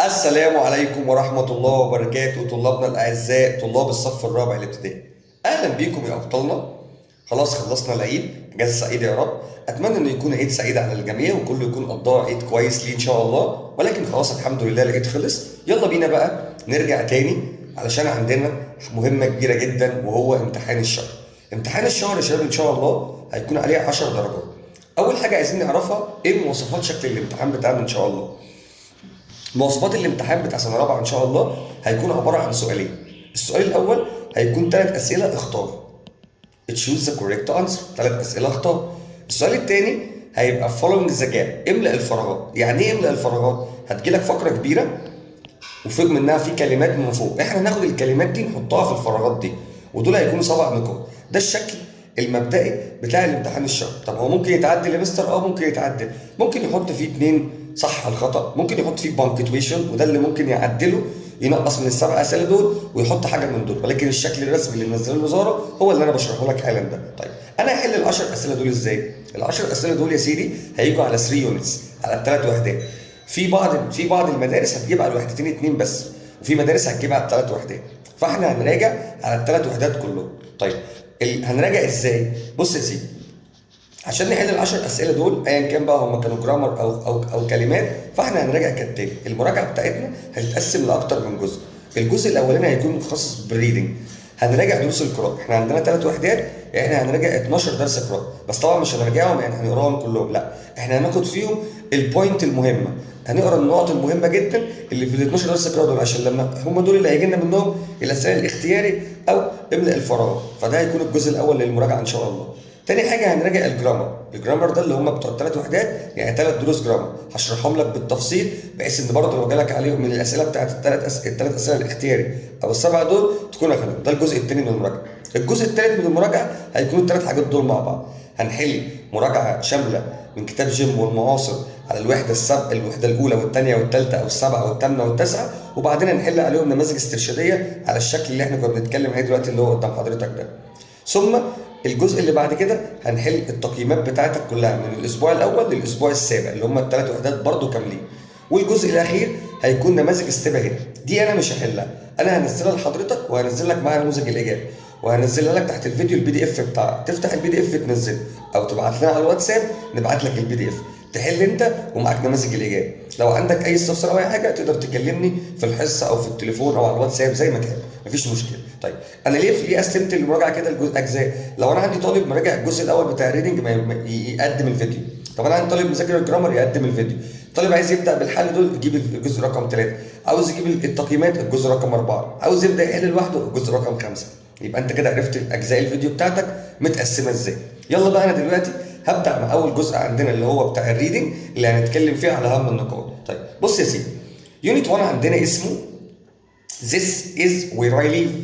السلام عليكم ورحمة الله وبركاته، طلابنا الأعزاء، طلاب الصف الرابع الابتدائي، أهلا بيكم يا أبطالنا. خلاص خلصنا العيد، أجازة سعيدة يا رب. أتمنى إنه يكون عيد سعيد على الجميع وكله يكون قضاه عيد كويس ليه إن شاء الله. ولكن خلاص الحمد لله العيد خلص، يلا بينا بقى نرجع تاني علشان عندنا مهمة كبيرة جدا وهو امتحان الشهر. امتحان الشهر يا شباب إن شاء الله هيكون عليه 10 درجات. أول حاجة عايزين نعرفها إيه مواصفات شكل الامتحان بتاعنا إن شاء الله. مواصفات الامتحان بتاع سنة رابعه ان شاء الله هيكون عبارة عن سؤالين. السؤال الاول هيكون 3 اسئله اختار، choose the correct answer، 3 اسئله اختار. السؤال الثاني هيبقى fill in the gap، املأ الفراغات. يعني ايه املأ الفراغات؟ هتجيلك فقره كبيرة وفوق منها في كلمات من فوق، احنا هناخد الكلمات دي نحطها في الفراغات دي، ودول هيكونوا 7 نقاط. ده الشكل المبدئي بتاع الامتحان الشهري. طب هو ممكن يتعدل يا مستر؟ اه ممكن يتعدل، ممكن يحط فيه اتنين صح الخطا، ممكن يحط فيه punctuation، وده اللي ممكن يعدله، ينقص من السبع اسئلة دول ويحط حاجة من دول. ولكن الشكل الرسمي اللي منزله الوزارة هو اللي انا بشرحه لك حالا ده. طيب انا هحل ال10 اسئله دول ازاي؟ ال10 اسئله دول يا سيدي هيجوا على 3 units، على الثلاث وحدات. في بعض المدارس هتجيب على الوحدتين اتنين بس، وفي مدارس هتجيب على الثلاث وحدات، فاحنا هنراجع على الثلاث وحدات كلهم. طيب هنراجع ازاي؟ بص يا سيدي، عشان نحل ال10 اسئله دول ايا كان بقى هم كانوا grammar او كلمات، فاحنا هنراجع كالتالي. المراجعة بتاعتنا هتتقسم لاكتر من جزء. الجزء الاولاني هيكون متخصص بال reading، هنراجع دروس القراءه. احنا عندنا 3 وحدات، احنا هنراجع 12 درس قراءه، بس طبعا مش هنراجعهم يعني هنقراهم كلهم، لا، احنا هناخد فيهم ال point المهمه، هنقرا النقط المهمة جدا اللي في ال 12 درس قراءة دول، عشان لما هم دول اللي هيجي لنا منهم الاسئلة الاختياري او املأ الفراغ. فده هيكون الجزء الاول للمراجعة ان شاء الله. تاني حاجة هنراجع ال grammar. ال grammar ده اللي هم بتوع الثلاث وحدات، يعني 3 دروس grammar هشرحهم لك بالتفصيل، بحيث ان برضه لو جالك عليهم من الاسئلة بتاعت الثلاث اسئلة الاختياري او السبعة دول تكون اخدهم. ده الجزء الثاني من المراجعه. الجزء الثالث من المراجعة هيكونوا الثلاث حاجات دول مع بعض. هنحل مراجعه شاملة من كتاب جيم والمعاصر على الوحدة السبع، الوحدة الاولى والثانية والثالثة او السبعة والثامنه والتاسعه، وبعدين هنحل عليهم نماذج استرشاديه على الشكل اللي احنا كنا بنتكلم عليه دلوقتي اللي هو قدام حضرتك ده. ثم الجزء اللي بعد كده هنحل التقييمات بتاعتك كلها من الاسبوع الاول للاسبوع السابع اللي هم الثلاث وحدات برضو كاملين. والجزء الاخير هيكون نماذج step ahead. دي انا مش هحلها، انا هنزلها لحضرتك وهنزل لك معاها نموذج الاجابة وهنزلها لك تحت الفيديو ال PDF بتاعك، تفتح ال PDF تنزله، او تبعت لنا على الواتساب نبعت لك ال PDF تحل انت ومعاك نماذج الاجابه. لو عندك اي استفسار او اي حاجة تقدر تكلمني في الحصة او في التليفون او على الواتساب زي ما تحب، مفيش مشكله. طيب انا ليه قسمت المراجعة كده لجزء اجزاء؟ لو انا عندي طالب مراجع الجزء الاول بتاع ال reading يقدم الفيديو. طب انا عندي طالب مذاكر ال grammar يقدم الفيديو. طالب عايز يبدا بالحل دول يجيب الجزء رقم 3، عاوز يجيب التقييمات الجزء رقم 4، عاوز يبدا يحل لوحده الجزء رقم 5. يبقى انت كده عرفت اجزاء الفيديو بتاعتك متقسمه ازاي. يلا بقى انا دلوقتي هبدا مع اول جزء عندنا اللي هو بتاع ال reading اللي هنتكلم فيه على اهم النقاط. طيب بص يا سيدي، unit 1 عندنا اسمه This is where I live.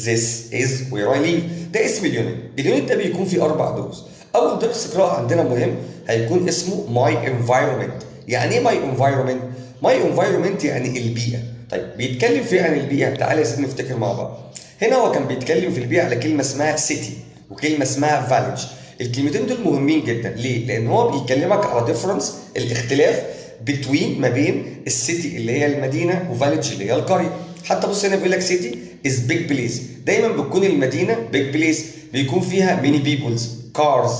This is where I live، ده اسم ال unit. ال unit ده بيكون فيه 4 دروس. اول درس قراءة عندنا مهم هيكون اسمه My environment. يعني ايه my environment؟ My environment يعني البيئة. طيب بيتكلم فيه عن البيئة؟ تعالى يا سيدي نفتكر مع بعض. هنا هو كان بيتكلم في البيئة على كلمة اسمها city وكلمة اسمها village. الكلمتين دول مهمين جدا. ليه؟ لان هو بيكلمك على difference، الاختلاف، between ما بين ال city اللي هي المدينة و village اللي هي القرية. حتى بص هنا بيقول لك city is big place، دايما بتكون المدينة big place، بيكون فيها many peoples، cars،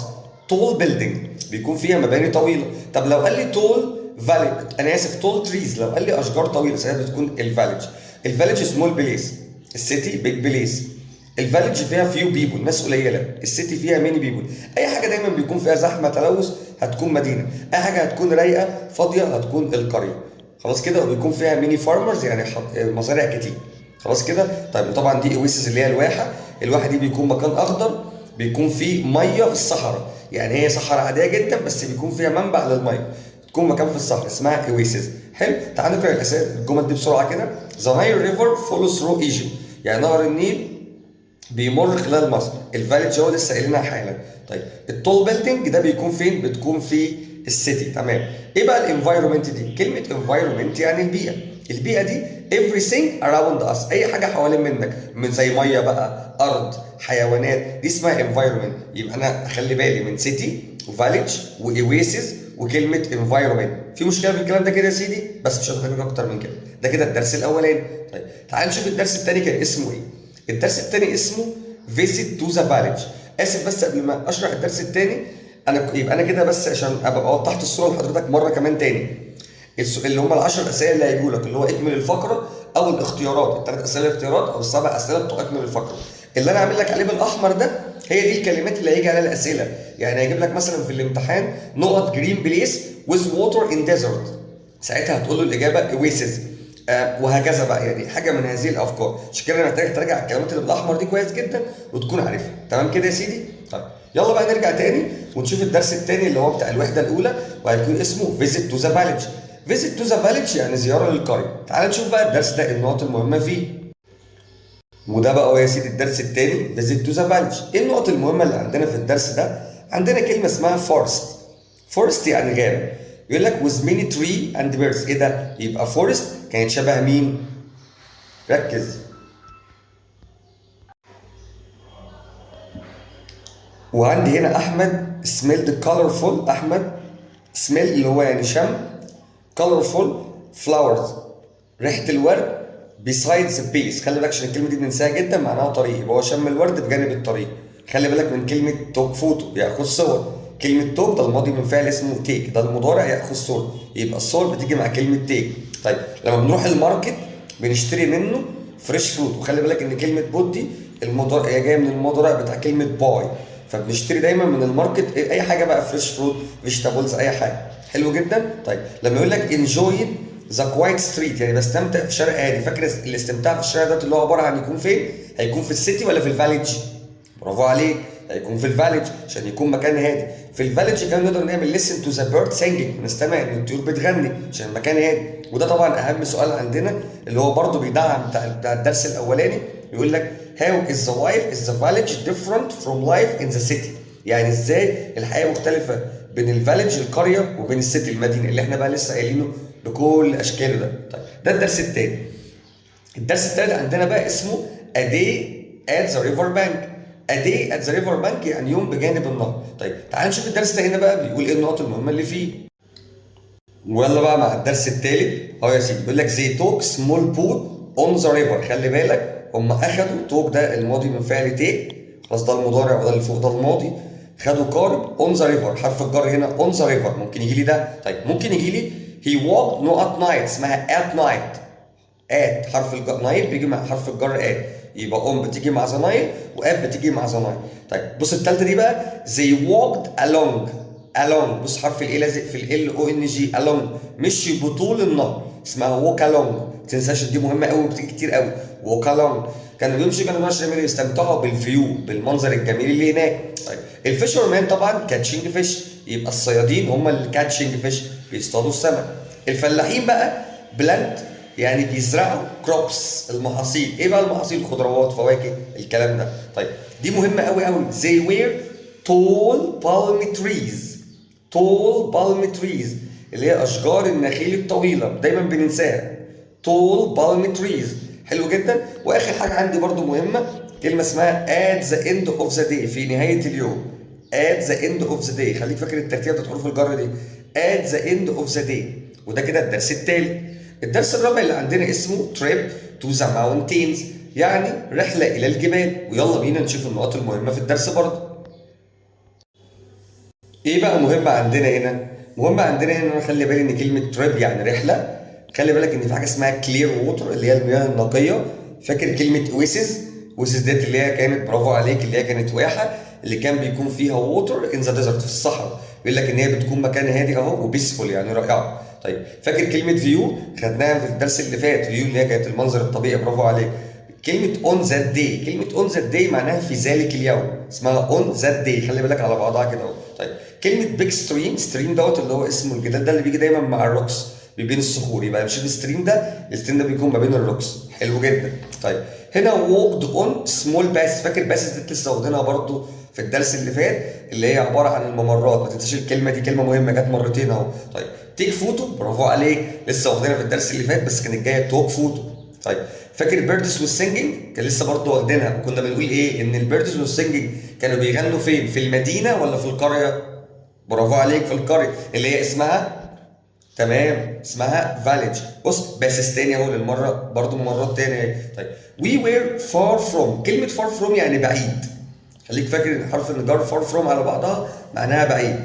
tall building، بيكون فيها مباني طويله. طب لو قال لي tall village، انا اسف، tall trees، لو قال لي اشجار طويله، ساعتها بتكون ال village. ال village small place، ال city big place. ال village فيها few people، ناس قليله، ال city فيها many people. اي حاجة دايما بيكون فيها زحمة تلوث هتكون مدينه، اي حاجة هتكون رايقة فاضية هتكون القريه. خلاص كده؟ وبيكون فيها many farmers، يعني مزارع كتير. خلاص كده؟ طيب وطبعا دي oasis اللي هي الواحه. الواحه دي بيكون مكان اخضر بيكون فيه مية في الصحراء، يعني هي صحراء عادية جدا بس بيكون فيها منبع للميه، تكون مكان في الصحراء اسمها oasis. حلو، تعال نقرا الاسئله، الجمل دي بسرعة كده. The Nile River flows through Egypt، يعني نهر النيل بيمر خلال مصر. ال village هو لسه قايلينها حالا. طيب ال tall building ده بيكون فين؟ بتكون في ال city. تمام. ايه بقى ال environment دي؟ كلمة environment يعني البيئه. البيئة دي everything around us، اي حاجة حوالين منك، من زي مية بقى، ارض، حيوانات، دي اسمها environment. يبقى انا اخلي بالي من city و village و oasis وكلمه environment. في مشكلة في الكلام ده كده يا سيدي؟ بس مش هتحتاج اكتر من كده. ده كده الدرس الاولاني. طيب تعال نشوف الدرس الثاني كان اسمه ايه. الدرس الثاني اسمه visit to the village. اسف بس قبل ما اشرح الدرس الثاني انا يبقى انا كده بس عشان ابقى وضحت الصورة لحضرتك مرة كمان تاني. اللي هم ال10 اسئلة اللي هيجوا لك، اللي هو اكمل الفقرة او الاختيارات، الثلاث اسئلة الاختيارات او السبع اسئلة بتوع اكمل الفقرة. اللي انا عامل لك عليه بالاحمر ده هي دي الكلمات اللي هيجي عليها الاسئلة. يعني هيجيب لك مثلا في الامتحان نقط green place with water in desert، ساعتها هتقول له الاجابة oasis، وهكذا بقى، يعني حاجة من هذه الافكار. عشان كده محتاج تراجع الكلمات اللي بالاحمر دي كويس جدا وتكون عارفها. تمام كده يا سيدي؟ طيب يلا بقى نرجع تاني ونشوف الدرس التاني اللي هو بتاع الوحدة الاولى، وهيكون اسمه visit to the village. visit to the village يعني زيارة للقريه. تعال نشوف بقى الدرس ده النقط المهمة فيه. وده بقى هو يا سيدي الدرس التاني visit to the village. ايه النقط المهمة اللي عندنا في الدرس ده؟ عندنا كلمة اسمها forest. forest يعني غابه. يقول لك with many tree and birds. ايه ده؟ يبقى forest كانت شبه مين؟ ركز. وعندي هنا احمد smelled colorful. احمد smell اللي هو يعني شم، colorful flowers ريحه الورد beside the path. خلي بالك عشان الكلمة دي بننساها جدا، معناها طريق، يبقى هو شم الورد بجانب الطريق. خلي بالك من كلمة took photo بياخد صور. كلمة took ده الماضي من فعل اسمه take، ده المضارع ياخذ صور، يبقى الصور بتيجي مع كلمة take. طيب لما بنروح ال market بنشتري منه fresh fruit، وخلي بالك ان كلمة bought دي المضارع هي جاية من المضارع بتاع كلمة buy، فبنشتري دايما من ال market اي حاجة بقى fresh fruit vegetables اي حاجة. حلو جدا. طيب لما يقول لك enjoyed the quiet street يعني بستمتع في شارع هادي، فاكر الاستمتاع في الشارع ده اللي هو عبارة عن يكون فين؟ هيكون في ال city ولا في ال village؟ برافو عليك، هيكون في ال village عشان يكون مكان هادي. في ال village كمان نقدر نعمل listen to the bird singing، نستمع ان الطيور بتغني عشان المكان هادي. وده طبعا اهم سؤال عندنا اللي هو برضو بيدعم بتاع الدرس الاولاني، يقول لك how is the life is the village different from life in the city، يعني ازاي الحياة مختلفة بين ال village القرية وبين ال city المدينة، اللي احنا بقى لسه قايلينه بكل اشكاله ده. طيب ده الدرس الثاني. الدرس الثالث عندنا بقى اسمه a day at the river bank. a day at the river bank يعني يوم بجانب النهر. طيب تعال نشوف الدرس ده هنا بقى بيقول ايه النقط المهمة اللي فيه. ويلا بقى مع الدرس الثالث اهو يا سيدي، بيقول لك they took small boat on the river. خلي بالك هم اخدوا took ده الماضي من فعل take، خلاص ده المضارع وده اللي فوق ده الماضي. خدوا قارب on the river، حرف الجر هنا on the river ممكن يجي لي ده. طيب ممكن يجي لي he walked نقط night، اسمها at night. at حرف الجر Nile بيجي مع حرف الجر at، يبقى on بتيجي مع the Nile و at بتيجي مع the Nile. طيب بص الثالثة دي بقى they walked along. along بص حرف ال A لازق في L O N G، along مشي بطول النهر، اسمها walk along. ما تنساش دي مهمة قوي وبتيجي كتير قوي. walk along كانوا بيمشوا، كانوا بيمشوا يعملوا يستمتعوا بال view بالمنظر الجميل اللي هناك. طيب ال fisherman طبعا catching fish، يبقى الصيادين هم اللي catching fish بيصطادوا السمك. الفلاحين بقى plant يعني بيزرعوا crops المحاصيل. ايه بقى المحاصيل؟ خضروات فواكه الكلام ده. طيب دي مهمة قوي قوي. they were tall palm trees. tall palm trees اللي هي اشجار النخيل الطويلة، دايما بننساها. tall palm trees حلو جدا. واخر حاجة عندي برضو مهمة، كلمة اسمها at the end of the day في نهاية اليوم. at the end of the day خليك فاكر الترتيب بتاعت حروف الجر دي. at the end of the day. وده كده الدرس الثالث. الدرس الرابع اللي عندنا اسمه trip to the mountains يعني رحلة إلى الجبال. ويلا بينا نشوف النقاط المهمة في الدرس برضه. إيه بقى مهم عندنا هنا؟ مهم عندنا هنا خلي بالي إن كلمة trip يعني رحلة. خلي بالك إن في حاجة اسمها clear water اللي هي المياه النقية. فاكر كلمة oasis؟ oasis ديت اللي هي كانت برافو عليك اللي هي كانت واحة اللي كان بيكون فيها water in the desert في الصحراء. بيقول لك إن هي بتكون مكان هادي أهو و peaceful يعني رائعة. طيب فاكر كلمة view؟ خدناها في الدرس اللي فات، view اللي هي كانت المنظر الطبيعي برافو عليك. كلمة on that day، كلمة on that day معناها في ذلك اليوم، اسمها on that day، خلي بالك على بعضها كده اهو. طيب كلمة big stream، stream دوت اللي هو اسمه الجدال ده اللي بيجي دايما مع ال rocks بين الصخور، يبقى نشوف stream ده، ال stream ده بيكون ما بين ال rocks. حلو جدا. طيب هنا walked on small paths، فاكر paths دي لسه واخدينها برضو في الدرس اللي فات اللي هي عبارة عن الممرات، ما تنساش الكلمة دي كلمة مهمة جت مرتين اهو. طيب take photo برافو عليك لسه واخدينها في الدرس اللي فات بس كانت جاية took photo. طيب فاكر birds وال singing؟ كان لسه برضو واخدينها وكنا بنقول ايه؟ ان ال birds وال singing كانوا بيغنوا فين؟ في المدينة ولا في القرية؟ برافو عليك، في القرية اللي هي اسمها، تمام، اسمها village. بص بس تاني اهو للمرة برضو، مرات تاني اهي. طيب we were far from، كلمة far from يعني بعيد، خليك فاكر ان حرف الجر far from على بعضها معناها بعيد.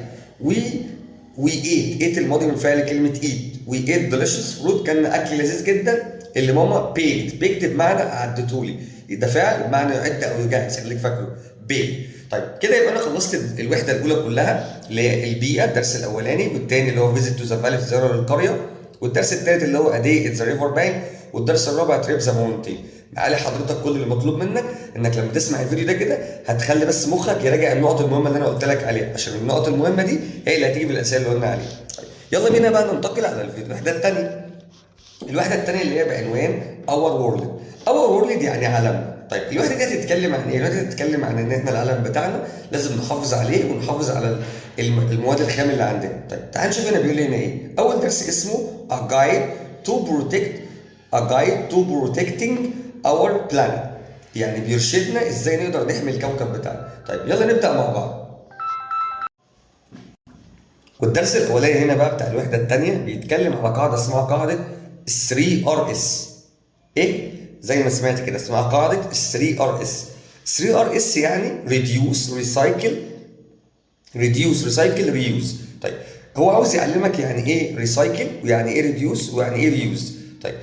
we ate، ate الماضي من فعل كلمة eat. we ate delicious fruit، كان اكل لذيذ جدا اللي ماما baked. baked بمعنى عدتهولي، ده فعل بمعنى يعد او يجهز، خليك فاكره baked. طيب كده يبقى انا خلصت الوحدة الاولى كلها اللي هي البيئه، الدرس الاولاني، والثاني اللي هو visit to the village، زيارة للقريه، والدرس الثالث اللي هو a day at the river bank، والدرس الرابع trip the mountain. معالي حضرتك كل اللي مطلوب منك انك لما تسمع الفيديو ده كده هتخلي بس مخك يراجع النقط المهمة اللي انا قلت لك عليها، عشان النقط المهمة دي هي اللي هتيجي في الاسئلة اللي قلنا عليها. طيب يلا بينا بقى ننتقل على الوحدة الثانيه. الوحدة الثانية اللي هي بعنوان our world. our world يعني عالمنا. طيب الوحدة دي هتتكلم عن ايه؟ الوحدة دي هتتكلم عن ان احنا العالم بتاعنا لازم نحافظ عليه ونحافظ على المواد الخام اللي عندنا. طيب تعال نشوف هنا بيقول لنا ايه؟ اول درس اسمه a guide to protect a guide to protecting our planet، يعني بيرشدنا ازاي نقدر نحمي الكوكب بتاعنا. طيب يلا نبدا مع بعض. والدرس الاولاني هنا بقى بتاع الوحدة الثانية بيتكلم على قاعدة اسمها قاعدة 3 R S. ايه؟ زي ما سمعت كده، اسمها قاعدة 3 R S. 3 R S يعني reduce، recycle، reduce، recycle، reuse. طيب هو عاوز يعلمك يعني ايه recycle ويعني ايه reduce ويعني ايه reuse. طيب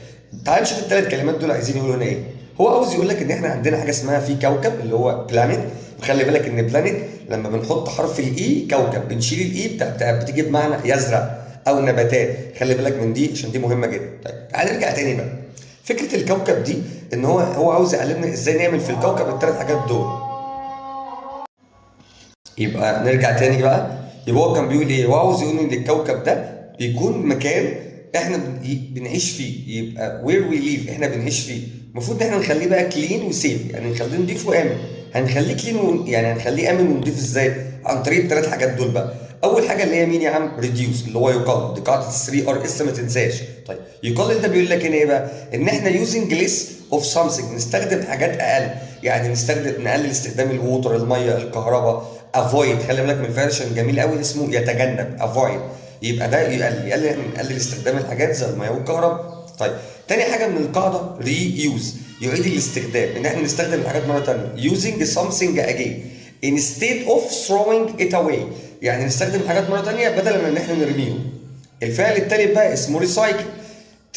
تعال نشوف الثلاث كلمات دول عايزين يقولوا هنا ايه. هو عاوز يقول لك ان احنا عندنا حاجة اسمها في كوكب اللي هو planet، وخلي بالك ان planet لما بنحط حرف ال E كوكب، بنشيل ال E بتاع بتيجي بمعنى يزرع او نباتات، خلي بالك من دي عشان دي مهمة جدا. طيب تعال نرجع تاني بقى فكرة الكوكب دي، ان هو عاوز يعلمنا ازاي نعمل في الكوكب الثلاث حاجات دول. يبقى نرجع تاني بقى، يبقى هو كان بيقول ايه؟ هو عاوز يقول ان الكوكب ده بيكون مكان احنا بنعيش فيه، يبقى where we live، احنا بنعيش فيه، المفروض ان احنا نخليه بقى clean و safe، يعني نخليه نضيف وامن. هنخليه clean يعني هنخليه امن ونضيف ازاي؟ عن طريق الثلاث حاجات دول بقى. اول حاجة اللي هي مين يا عم؟ reduce، اللي هو يقلل، دي قاعدة 3 R S ما تنساش. طيب يقلل ده بيقول لك هنا ايه بقى؟ ان احنا using less of something، نستخدم حاجات اقل، يعني نستخدم نقلل استخدام ال water، الميه، الكهرباء. avoid، خلي بالك من الفعل عشان جميل قوي، اسمه يتجنب avoid، يبقى ده يقلل، يقلل احنا نقلل استخدام الحاجات زي المية والكهرباء. طيب تاني حاجة من القاعدة reuse، يعيد الاستخدام، ان احنا نستخدم الحاجات مرة تانية، using something again instead of throwing it away، يعني نستخدم الحاجات مرة تانية بدل ما ان احنا نرميهم. الفعل التالت بقى اسمه recycle،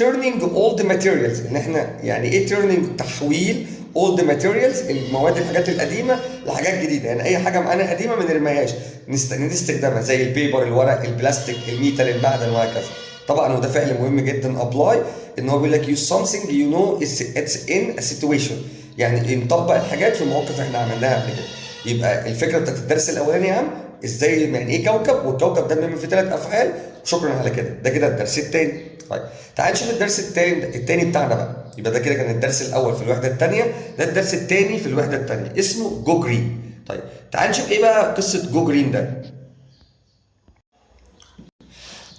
turning old materials، ان احنا يعني ايه turning؟ تحويل old materials، المواد الحاجات القديمة لحاجات جديده، يعني اي حاجة معانا قديمة ما نرميهاش، نستعيد استخدامها، زي ال paper الورق، البلاستيك، ال metal المعدن، وهكذا. طبعا وده فعل مهم جدا apply، ان هو بيقول لك use something you know it's in a situation، يعني نطبق الحاجات في مواقف احنا عملناها قبل كده. يبقى الفكرة بتاعت الدرس الاولاني يا عم ازاي يعني ايه كوكب، والكوكب ده بنعمل فيه ثلاث افعال. شكرا على كده، ده كده الدرس الثاني. طيب تعال نشوف الدرس الثاني بتاعنا بقى. يبقى ده كده كان الدرس الاول في الوحدة الثانيه، ده الدرس الثاني في الوحدة الثانية اسمه go green. طيب تعال نشوف ايه بقى قصة go green ده.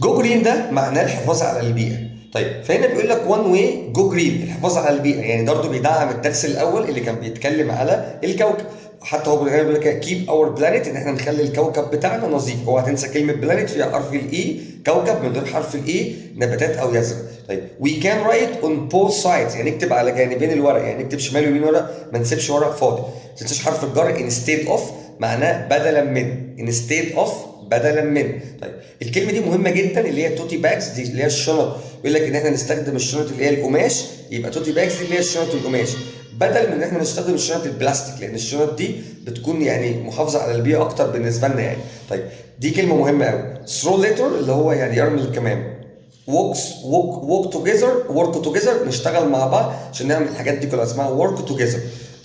go green ده معناه الحفاظ على البيئه. طيب فهنا بيقول لك one way go green، الحفاظ على البيئه، يعني برضه بيدعم الدرس الاول اللي كان بيتكلم على الكوكب. حتى هو بيقول لك keep our planet، ان احنا نخلي الكوكب بتاعنا نظيف. اوعى تنسى كلمة planet فيها حرف ال E، كوكب من غير حرف ال E نباتات او يزرع. طيب we can write on both sides، يعني نكتب على جانبين الورق، يعني نكتب شمال ويمين ورق، ما نسيبش ورق فاضي. ما تنساش حرف الجر instead of معناه بدلا من، instead of بدلا من. طيب الكلمة دي مهمة جدا اللي هي tote bags، دي اللي هي الشنط، بيقول لك ان احنا نستخدم الشنط اللي هي القماش، يبقى tote bags دي اللي هي الشنط القماش، بدل من ان احنا نستخدم الشنط البلاستيك، لان الشنط دي بتكون يعني محافظة على البيئة اكتر بالنسبة لنا يعني. طيب دي كلمة مهمة قوي. throw litter اللي هو يعني يرمي القمامة. work together، work together نشتغل مع بعض عشان نعمل الحاجات دي كلها، اسمها work together.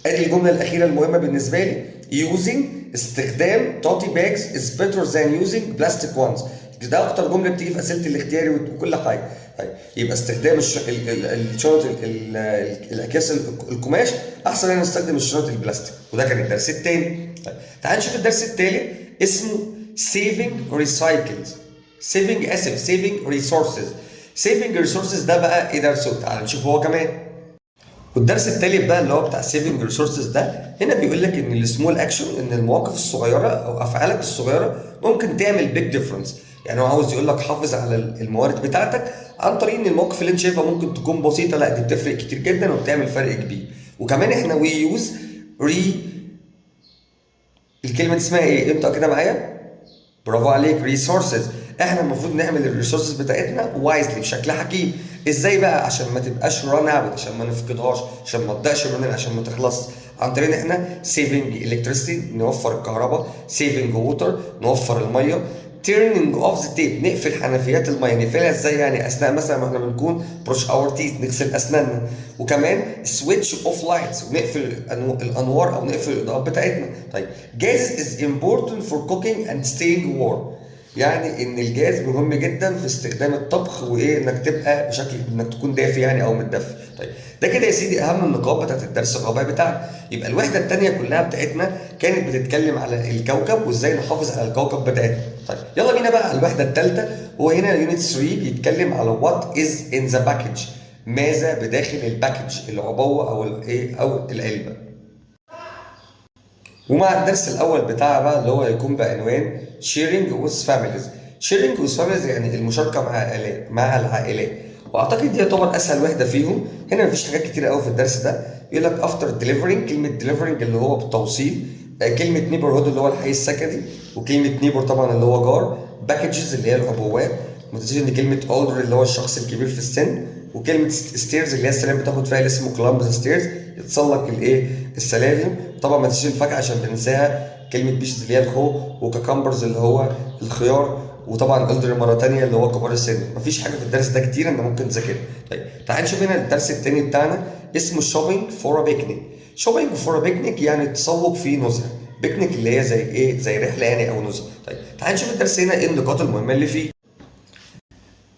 ادي الجملة الاخيرة المهمة بالنسبة لي، using استخدام tote bags is better than using plastic ones. ده اكتر جملة بتيجي في اسئلة الاختياري وكل حاجه. طيب يبقى استخدام الشنط الاكياس القماش احسن ان نستخدم الشنط البلاستيك. وده كان الدرس الثاني. طيب تعال نشوف الدرس الثالث اسمه saving recycles، saving اسف saving resources. saving resources ده بقى ايه درسه؟ تعال نشوف هو كمان. والدرس التالت بقى اللي هو بتاع saving resources ده، هنا بيقول لك ان ال small action، ان المواقف الصغيرة او افعالك الصغيرة المفروض ممكن تعمل big difference. يعني هو عاوز يقول لك حافظ على الموارد بتاعتك عن طريق ان المواقف اللي انت شايفها ممكن تكون بسيطه، لا دي بتفرق كتير جدا وبتعمل فرق كبير. وكمان احنا we use re، الكلمة دي اسمها ايه؟ انت كده معايا؟ برافو عليك، resources. احنا المفروض نعمل ال resources بتاعتنا wisely، بشكل حكيم. ازاي بقى؟ عشان ما تبقاش run out، عشان ما نفقدهاش، عشان ما تضيعش مننا، عشان ما تخلص، عن طريق ان احنا saving electricity نوفر الكهرباء، saving water نوفر الميه، turning off the tap نقفل حنفيات الميه. نقفلها ازاي؟ يعني اثناء مثلا ما احنا بنكون brush our teeth، نغسل اسناننا. وكمان switch off lights، ونقفل الانوار او نقفل الاضاءات بتاعتنا. طيب، gas is important for cooking and staying warm، يعني ان الجاز مهم جدا في استخدام الطبخ وايه؟ انك تبقى بشكل انك تكون دافي يعني او متدفي. طيب، ده كده يا سيدي اهم النقاط بتاعت الدرس الرابع بتاعنا. يبقى الوحدة الثانية كلها بتاعتنا كانت بتتكلم على الكوكب وازاي نحافظ على الكوكب بتاعتنا. طيب، يلا بينا بقى على الوحدة الثالثه. هو هنا unit 3 بيتكلم على what is in the package، ماذا بداخل ال package، العبوه او الايه او العلبه. ومع الدرس الاول بتاعها بقى اللي هو هيكون بعنوان sharing with families. sharing with families يعني المشاركة مع عائلات، مع العائلات. واعتقد دي يعتبر اسهل وحده فيهم. هنا مفيش حاجات كتير قوي في الدرس ده. يقول لك after delivering، كلمة delivering اللي هو بالتوصيل، كلمة neighborhood اللي هو الحي السكني، وكلمه neighbor طبعا اللي هو جار، packages اللي هي العبوات. ما تنساش ان كلمة older اللي هو الشخص الكبير في السن، وكلمه stairs اللي هي السلالم، بتاخد فيها اللي اسمه climb stairs، يتسلق الايه؟ السلالم. طبعا ما تنساش الفاكهة عشان بننساها، كلمة peaches اللي هي الخوخ، و cucumbers اللي هو الخيار، وطبعا elder مرة تانية اللي هو كبار السن. مفيش حاجة في الدرس ده كتير انت ممكن تذاكرها. طيب، تعال نشوف هنا الدرس التاني بتاعنا اسمه shopping for a picnic. shopping for a picnic يعني التسوق في نزهه، بيكنيك اللي هي زي ايه؟ زي رحله يعني او نزهه. طيب، تعال نشوف الدرس هنا ايه النقاط المهمة اللي فيه.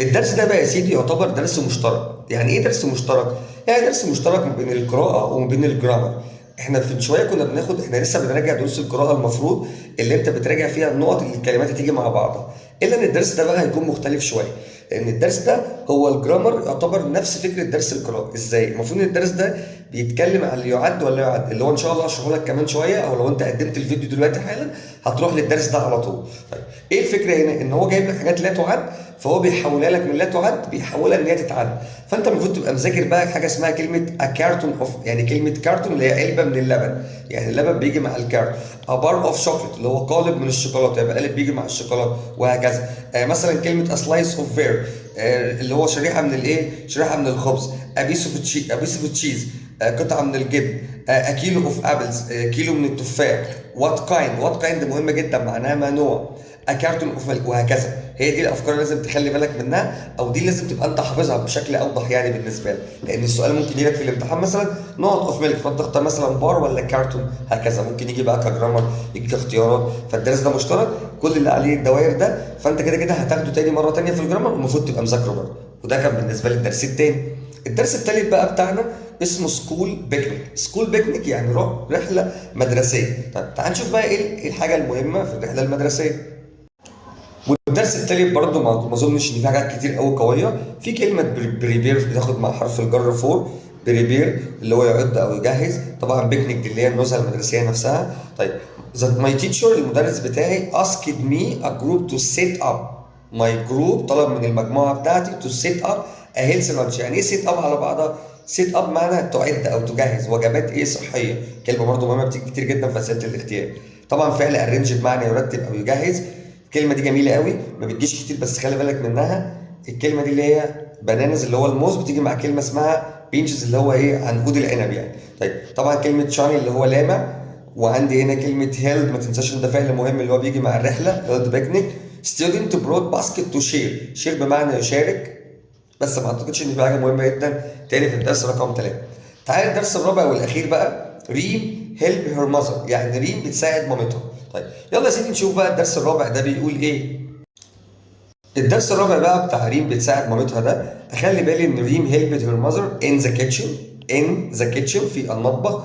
الدرس ده بقى يا سيدي يعتبر درس مشترك. يعني ايه درس مشترك؟ يعني درس مشترك ما بين القراءة وما بين ال grammar. احنا في شوية كنا بناخد، احنا لسه بنراجع دروس القراءه، المفروض اللي انت بتراجع فيها النقط اللي الكلمات هتيجي مع بعضها، الا ان الدرس ده بقى هيكون مختلف شويه، لان الدرس ده هو ال grammar يعتبر نفس فكرة درس القراءه. ازاي؟ المفروض ان الدرس ده بيتكلم على اللي يعد ولا يعد، اللي هو ان شاء الله هشرحه لك كمان شويه، او لو انت قدمت الفيديو دلوقتي حالا هتروح للدرس ده على طول. طيب، ايه الفكرة هنا؟ ان هو جايب لك حاجات لا تعد، فهو بيحولها لك من لا تعد بيحولها ان هي تتعد. فانت المفروض تبقى مذاكر بقى حاجة اسمها كلمة a carton of، يعني كلمة كارتون اللي هي علبة من اللبن، يعني اللبن بيجي مع الكارتون. a bar of chocolate اللي هو قالب من الشوكولاته، يبقى قالب بيجي مع الشوكولاته، وهكذا. مثلا كلمة a slice of bread اللي هو شريحة من الايه؟ شريحة من الخبز. a piece of a piece of cheese قطعه من الجبن. a kilo of apples كيلو من التفاح. what kind، what kind مهمة جدا، معناها ما نوع. a carton of، وهكذا. هي دي الافكار اللي لازم تخلي بالك منها، او دي لازم تبقى انت حافظها بشكل اوضح يعني بالنسبة لك، لان السؤال ممكن يجي لك في الامتحان مثلا نقط of milk، فانت تختار مثلا بار ولا كارتون، هكذا. ممكن يجي بقى ك grammar، يجي كاختيارات. فالدرس ده مشترك، كل اللي عليه الدوائر ده، فانت كده كده هتاخده تاني مرة تانية في ال grammar، والمفروض تبقى مذاكرة برضه. وده كان بالنسبة لي الدرس التاني. الدرس التالت بقى بتاعنا اسمه school picnic. school picnic يعني روح رحله مدرسيه. طيب، تعال نشوف بقى ايه الحاجة المهمة في الرحلة المدرسيه. والدرس التالت برضه ما اظنش ان في حاجات كتير قوي قويه. في كلمة prepare بتاخد مع حرف الجر for، prepare اللي هو يعد او يجهز. طبعا بيكنيك اللي هي النزهه المدرسية نفسها. طيب، that my teacher المدرس بتاعي asked me a group to set up my group، طلب من المجموعة بتاعتي to set up a healthy lunch. يعني ايه set up على بعضها؟ set up معنى تعد او تجهز وجبات ايه؟ صحيه. كلمة برضو مهمة بتيجي كتير جدا في اسئلة الاختيار. طبعا فعل arrange بمعنى يرتب او يجهز. الكلمة دي جميلة قوي، ما بتجيش كتير بس خلي بالك منها. الكلمة دي اللي هي bananas اللي هو الموز، بتيجي مع كلمة اسمها bunches اللي هو ايه؟ عنقود العنب يعني. طيب، طبعا كلمة shiny اللي هو لامع. وعندي هنا كلمة held، ما تنساش ان ده فعل مهم اللي هو بيجي مع الرحله، held picnic. student brought basket to share، share بمعنى يشارك. بس ما اعتقدش ان في حاجة مهمة جدا تاني في الدرس رقم 3. تعالى الدرس الرابع والاخير بقى، ريم help her mother، يعني ريم بتساعد مامتها. طيب، يلا يا سيدي نشوف بقى الدرس الرابع ده بيقول ايه. الدرس الرابع بقى بتاع ريم بتساعد مامتها ده، اخلي بالي ان ريم helped her mother in the kitchen، in the kitchen في المطبخ.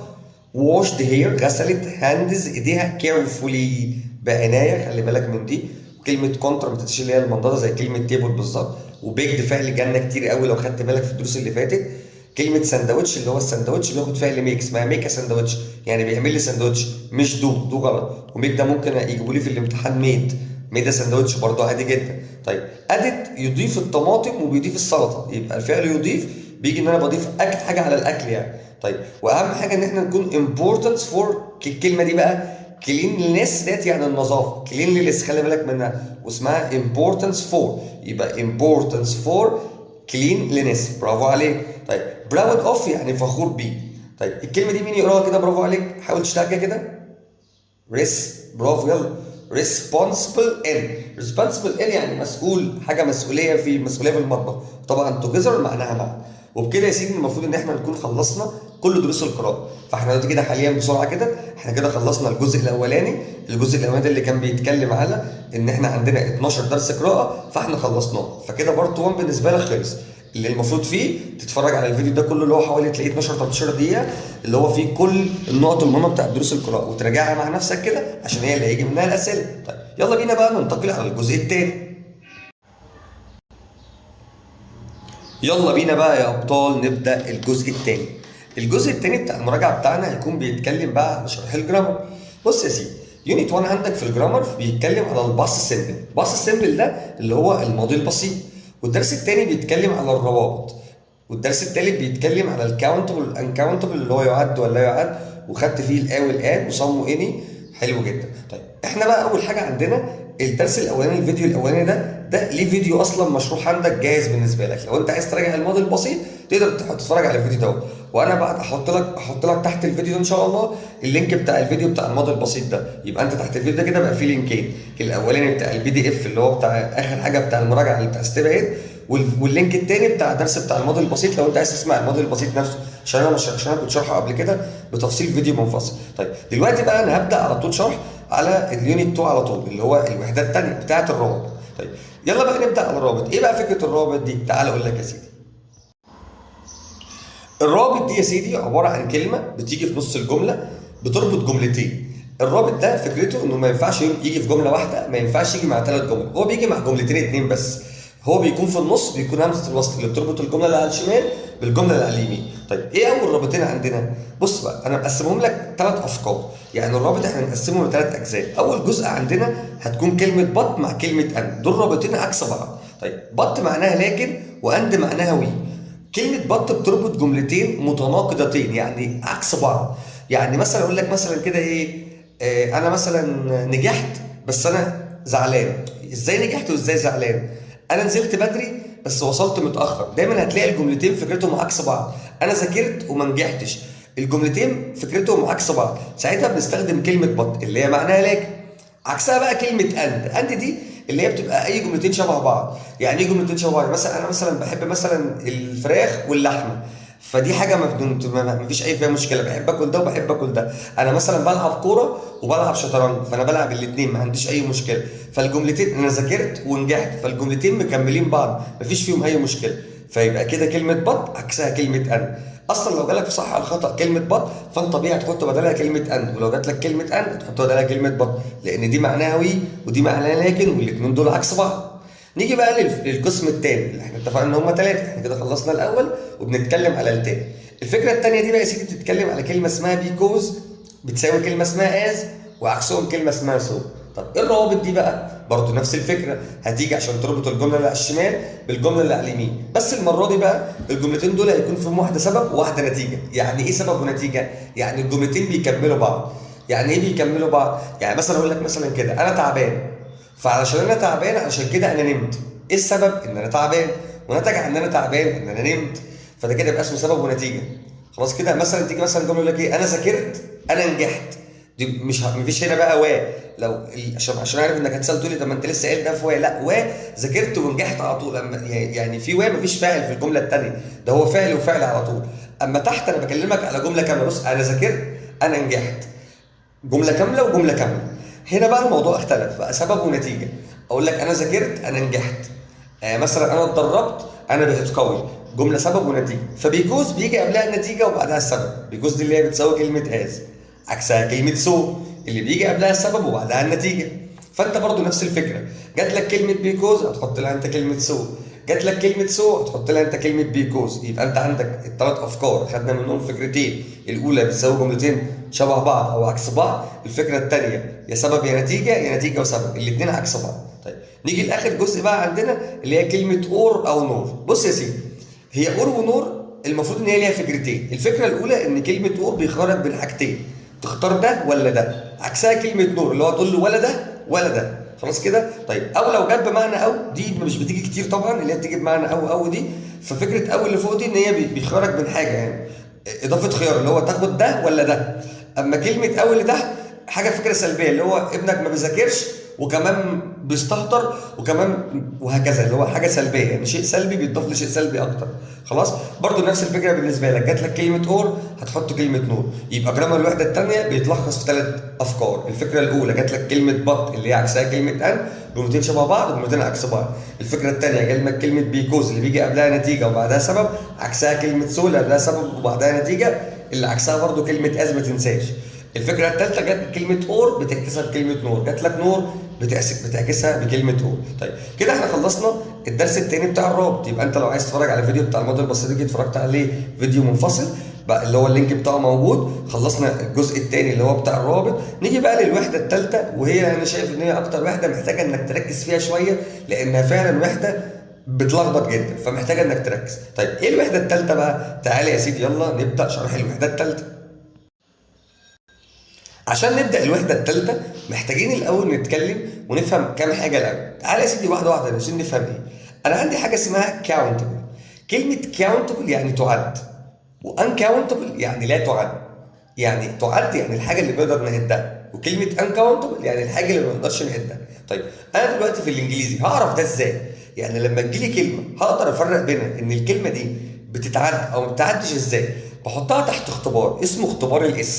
washed her غسلت، hands ايديها، carefully بعناية، خلي بالك من دي. كلمة counter ما تنساش اللي هي المنضدة زي كلمة table بالظبط. و baked فعل جالنا كتير قوي لو خدت بالك في الدروس اللي فاتت. كلمة ساندوتش اللي هو الساندوتش بياخد فعل make، اسمها make sandwich، يعني بيعمل لي ساندوتش، مش do، do غلط. و make ده ممكن يجيبوا لي في الامتحان made، made a sandwich برضه عادي جدا. طيب added يضيف الطماطم وبيضيف السلطه، يبقى الفعل يضيف بيجي ان انا بضيف اكل حاجة على الاكل يعني. طيب واهم حاجة ان احنا نكون importance for الكلمة دي بقى cleanliness ديت يعني النظافه، cleanliness خلي بالك منها، واسمها importance for، يبقى importance for cleanliness. برافو عليك. طيب proud of يعني فخور بيه. طيب الكلمة دي مين يقراها كده؟ برافو عليك، حاول تشتغل كده. res برافو، يلا responsible in، responsible in يعني مسؤول، حاجة مسؤولية في، مسؤولية في المطبخ. طبعا together معناها مع. وبكده يا سيدي المفروض ان احنا نكون خلصنا كل دروس القراءه. فاحنا دلوقتي كده حاليا بسرعة كده احنا كده خلصنا الجزء الاولاني، الجزء الاولاني اللي كان بيتكلم على ان احنا عندنا 12 درس قراءه، فاحنا خلصناه. فكده part 1 بالنسبة لك خلص، اللي المفروض فيه تتفرج على الفيديو ده كله اللي هو حوالي تلاقيه 12 13 دقيقه، اللي هو فيه كل النقط المهمة بتاعت دروس القراءه، وتراجعها مع نفسك كده عشان هي اللي هيجي منها الاسئله. طيب يلا بينا بقى ننتقل على الجزء الثاني. يلا بينا بقى يا ابطال نبدا الجزء الثاني. الجزء الثاني بتاع المراجعة بتاعنا هيكون بيتكلم بقى عن شرح ال grammar. بص يا سيدي، unit 1 عندك في ال grammar بيتكلم على ال past simple. ال past simple ده اللي هو الماضي البسيط. والدرس الثاني بيتكلم على الروابط. والدرس الثالث بيتكلم على ال countable وال uncountable اللي هو يعد ولا يعد، وخدت فيه ال a وال an و some و any. حلو جدا. طيب احنا بقى اول حاجة عندنا الدرس الاولاني، الفيديو الاولاني ده ليه فيديو اصلا مشروح عندك جاهز بالنسبة لك، لو انت عايز تراجع الماضي البسيط تقدر تتفرج على الفيديو دوت. وانا بعد احط لك تحت الفيديو ده ان شاء الله ال link بتاع الفيديو بتاع الماضي البسيط ده. يبقى انت تحت الفيديو ده كده بقى فيه لينكين، الاولاني بتاع ال PDF اللي هو بتاع اخر حاجة بتاع المراجعة اللي بتاع step ahead، وال link الثاني بتاع الدرس بتاع الماضي البسيط لو انت عايز تسمع الماضي البسيط نفسه، عشان انا مش عشان انا كنت شارحه قبل كده بتفصيل فيديو منفصل. طيب دلوقتي بقى انا هبدا على طول شرح على ال unit 2 على طول اللي هو الوحدة الثانية بتاعه الروابط. طيب يلا بقى نبدا على الرابط. ايه بقى فكرة الرابط دي؟ تعال اقول لك يا سيدي. الرابط دي يا سيدي عبارة عن كلمة بتيجي في نص الجملة بتربط جملتين. الرابط ده فكرته انه ما ينفعش يجي في جملة واحده، ما ينفعش يجي مع ثلاث جمل، هو بيجي مع جملتين اتنين بس. هو بيكون في النص، بيكون همزه الوصل اللي بتربط الجملة اللي على الشمال بالجملة اللي على اليمين. طيب ايه اول رابطين عندنا؟ بص بقى انا مقسمهم لك ثلاث افكار، يعني الرابط احنا نقسمه لثلاث اجزاء. اول جزء عندنا هتكون كلمة but مع كلمة and، دول رابطين عكس بعض. طيب but معناها لكن و and معناها وي. كلمة but بتربط جملتين متناقضتين يعني عكس بعض. يعني مثلا اقول لك مثلا كده ايه، انا مثلا نجحت بس انا زعلان. ازاي نجحت وازاي زعلان؟ انا نزلت بدري بس وصلت متاخر. دايما هتلاقي الجملتين فكرتهم عكس بعض. انا ذاكرت وما نجحتش، الجملتين فكرتهم عكس بعض. ساعتها بنستخدم كلمة but اللي هي معناها لكن. عكسها بقى كلمة and. and دي اللي هي بتبقى اي جملتين شبه بعض. يعني ايه جملتين شبه بعض؟ مثلا انا مثلا بحب مثلا الفراخ واللحمه، فدي حاجة ما فيش اي فيها مشكله، بحب اكل ده وبحب اكل ده. انا مثلا بلعب كورة وبلعب شطرنج، فانا بلعب الاثنين ما عنديش اي مشكله. فالجملتين انا ذاكرت ونجحت، فالجملتين مكملين بعض ما فيش فيهم اي مشكله. فيبقى كده كلمة but عكسها كلمة and. اصلا لو جالك في صح على الخطا كلمة but فانت طبيعي تحط بدلها كلمة and، ولو جات لك كلمة and تحط بدلها كلمة but، لان دي معناها وي ودي معناها لكن، والاثنين دول عكس بعض. نيجي بقى للقسم الثاني اللي احنا اتفقنا ان هم ثلاثه، احنا كده خلصنا الاول وبنتكلم على الثاني. الفكرة الثانية دي بقى يا سيدي بتتكلم على كلمة اسمها because بتساوي كلمة اسمها as، وعكسهم كلمة اسمها so. طب ايه الروابط دي بقى؟ برضو نفس الفكرة، هتيجي عشان تربط الجملة اللي على الشمال بالجملة اللي على اليمين، بس المرة دي بقى الجملتين دول هيكون فيهم واحدة سبب وواحدة نتيجة. يعني ايه سبب ونتيجة؟ يعني الجملتين بيكملوا بعض. يعني ايه بيكملوا بعض؟ يعني مثلا اقول لك مثلا كده انا تعبان، فعلشان انا تعبان علشان كده انا نمت. ايه السبب؟ ان انا تعبان، ونتج عن ان انا تعبان ان انا نمت، فده كده يبقى اسمه سبب ونتيجة. خلاص كده. مثلا تيجي مثلا جملة يقول لك ايه، انا ذاكرت انا نجحت. دي مش مفيش هنا بقى و لو عشان اعرف انك هتسال تقول لي طب ما انت لسه قايل ده في و، لا و ذاكرت ونجحت على طول. اما يعني في و مفيش فاعل في الجملة الثانية، ده هو فعل وفعل على طول. اما تحت انا بكلمك على جملة كاملة، بص انا ذاكرت انا نجحت، جملة كاملة وجملة كاملة. هنا بقى الموضوع اختلف بقى سبب ونتيجة. اقول لك انا ذاكرت انا نجحت، مثلا انا اتدربت انا بقيت قوي، جملة سبب ونتيجة. ف because بيجي قبلها النتيجة وبعدها السبب. because دي اللي هي بتساوي كلمة as، عكسها كلمة so اللي بيجي قبلها السبب وبعدها النتيجة. فانت برضو نفس الفكرة، جات لك كلمة because هتحط لها انت كلمة so. جات لك كلمة so تحط لها انت كلمة because. يبقى انت عندك الثلاث افكار، خدنا منهم فكرتين، الاولى بتساوي جملتين شبه بعض او عكس بعض، الفكرة الثانية يا سبب يا نتيجه، يا نتيجة وسبب، الاثنين عكس بعض. طيب نيجي لاخر جزء بقى عندنا اللي هي كلمة or او nor. بص يا سيدي، هي or و nor المفروض ان هي ليها فكرتين. الفكرة الاولى ان كلمة or بيخرج بين حاجتين، تختار ده ولا ده، عكسها كلمة nor اللي هو تقول له ولا ده ولا ده، خلاص كده. طيب او لو جت بمعنى او، دي مش بتيجي كتير طبعا، اللي هي بتيجي بمعنى او او دي، ففكره او اللي فوق دي ان هي بيخرج بين حاجة، يعني اضافه خيار اللي هو تاخد ده ولا ده. اما كلمة او اللي تحت حاجة فكرة سلبية، اللي هو ابنك ما بيذاكرش وكمان بيستهتر وكمان وهكذا، اللي هو حاجة سلبية، يعني شيء سلبي بيتضاف لشيء سلبي اكتر. خلاص، برضو نفس الفكرة بالنسبة لك، جات لك كلمة or هتحط كلمة nor. يبقى grammar الوحدة الثانية بيتلخص في ثلاث افكار. الفكرة الاولى جات لك كلمة but اللي هي عكسها كلمة and، جملتين شبه بعض وجملتين عكس بعض. الفكرة الثانية جات لك كلمة because اللي بيجي قبلها نتيجة وبعدها سبب، عكسها كلمة so اللي قبلها سبب وبعدها نتيجه، اللي عكسها برضو كلمة as ما تنساش. الفكرة الثالثة جت كلمة or بتعكسها بكلمه nor، جات لك nor بتعكسها بكلمه or. طيب كده احنا خلصنا الدرس الثاني بتاع الرابط. يبقى انت لو عايز تتفرج على الفيديو بتاع الماضي البسيط اللي اتفرجت عليه فيديو منفصل بقى اللي هو ال link بتاعه موجود. خلصنا الجزء الثاني اللي هو بتاع الرابط. نيجي بقى للوحدة الثالثه، وهي انا شايف ان هي اكتر وحده محتاجه انك تركز فيها شوية، لانها فعلا وحده بتلخبط جدا، فمحتاجه انك تركز. طيب ايه الوحدة الثالثة بقى؟ تعالى يا سيدي يلا نبدا شرح الوحدة الثالثة. عشان نبدا الوحدة الثالثة محتاجين الاول نتكلم ونفهم كام حاجة الاول. تعالى يا سيدي واحدة واحدة عشان نفهم ايه. انا عندي حاجة اسمها countable. كلمة countable يعني تعد، و uncountable يعني لا تعد. يعني تعد يعني الحاجة اللي بنقدر نعدها، وكلمه uncountable يعني الحاجة اللي ما نقدرش نعدها. طيب انا دلوقتي في الانجليزي هعرف ده ازاي؟ يعني لما تجيلي كلمة هقدر افرق بينها ان الكلمة دي بتتعد او ما بتتعدش ازاي؟ بحطها تحت اختبار اسمه اختبار ال s،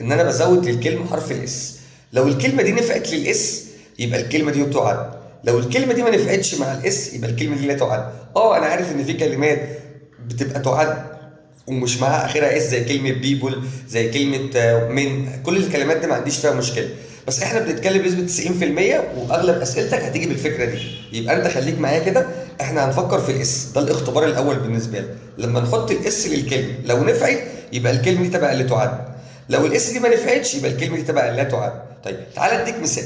ان انا بزود للكلمة حرف ال s. لو الكلمة دي نفعت لل s يبقى الكلمة دي تعد، لو الكلمة دي ما نفعتش مع ال s يبقى الكلمة دي لا تعد. انا عارف ان في كلمات بتبقى تعد ومش معاها اخرها s، زي كلمة people، زي كلمة men، كل الكلمات دي ما عنديش فيها مشكلة، بس احنا بنتكلم بنسبة 90% واغلب اسئلتك هتيجي بالفكرة دي. يبقى انت خليك معايا كده، احنا هنفكر في ال s، ده الاختبار الاول بالنسبة لك. لما نحط ال s للكلمة لو نفعت يبقى الكلمة دي تبع اللي تعد، لو ال s دي ما نفعتش يبقى الكلمة دي تبع اللي لا تعد. طيب تعالى اديك مثال.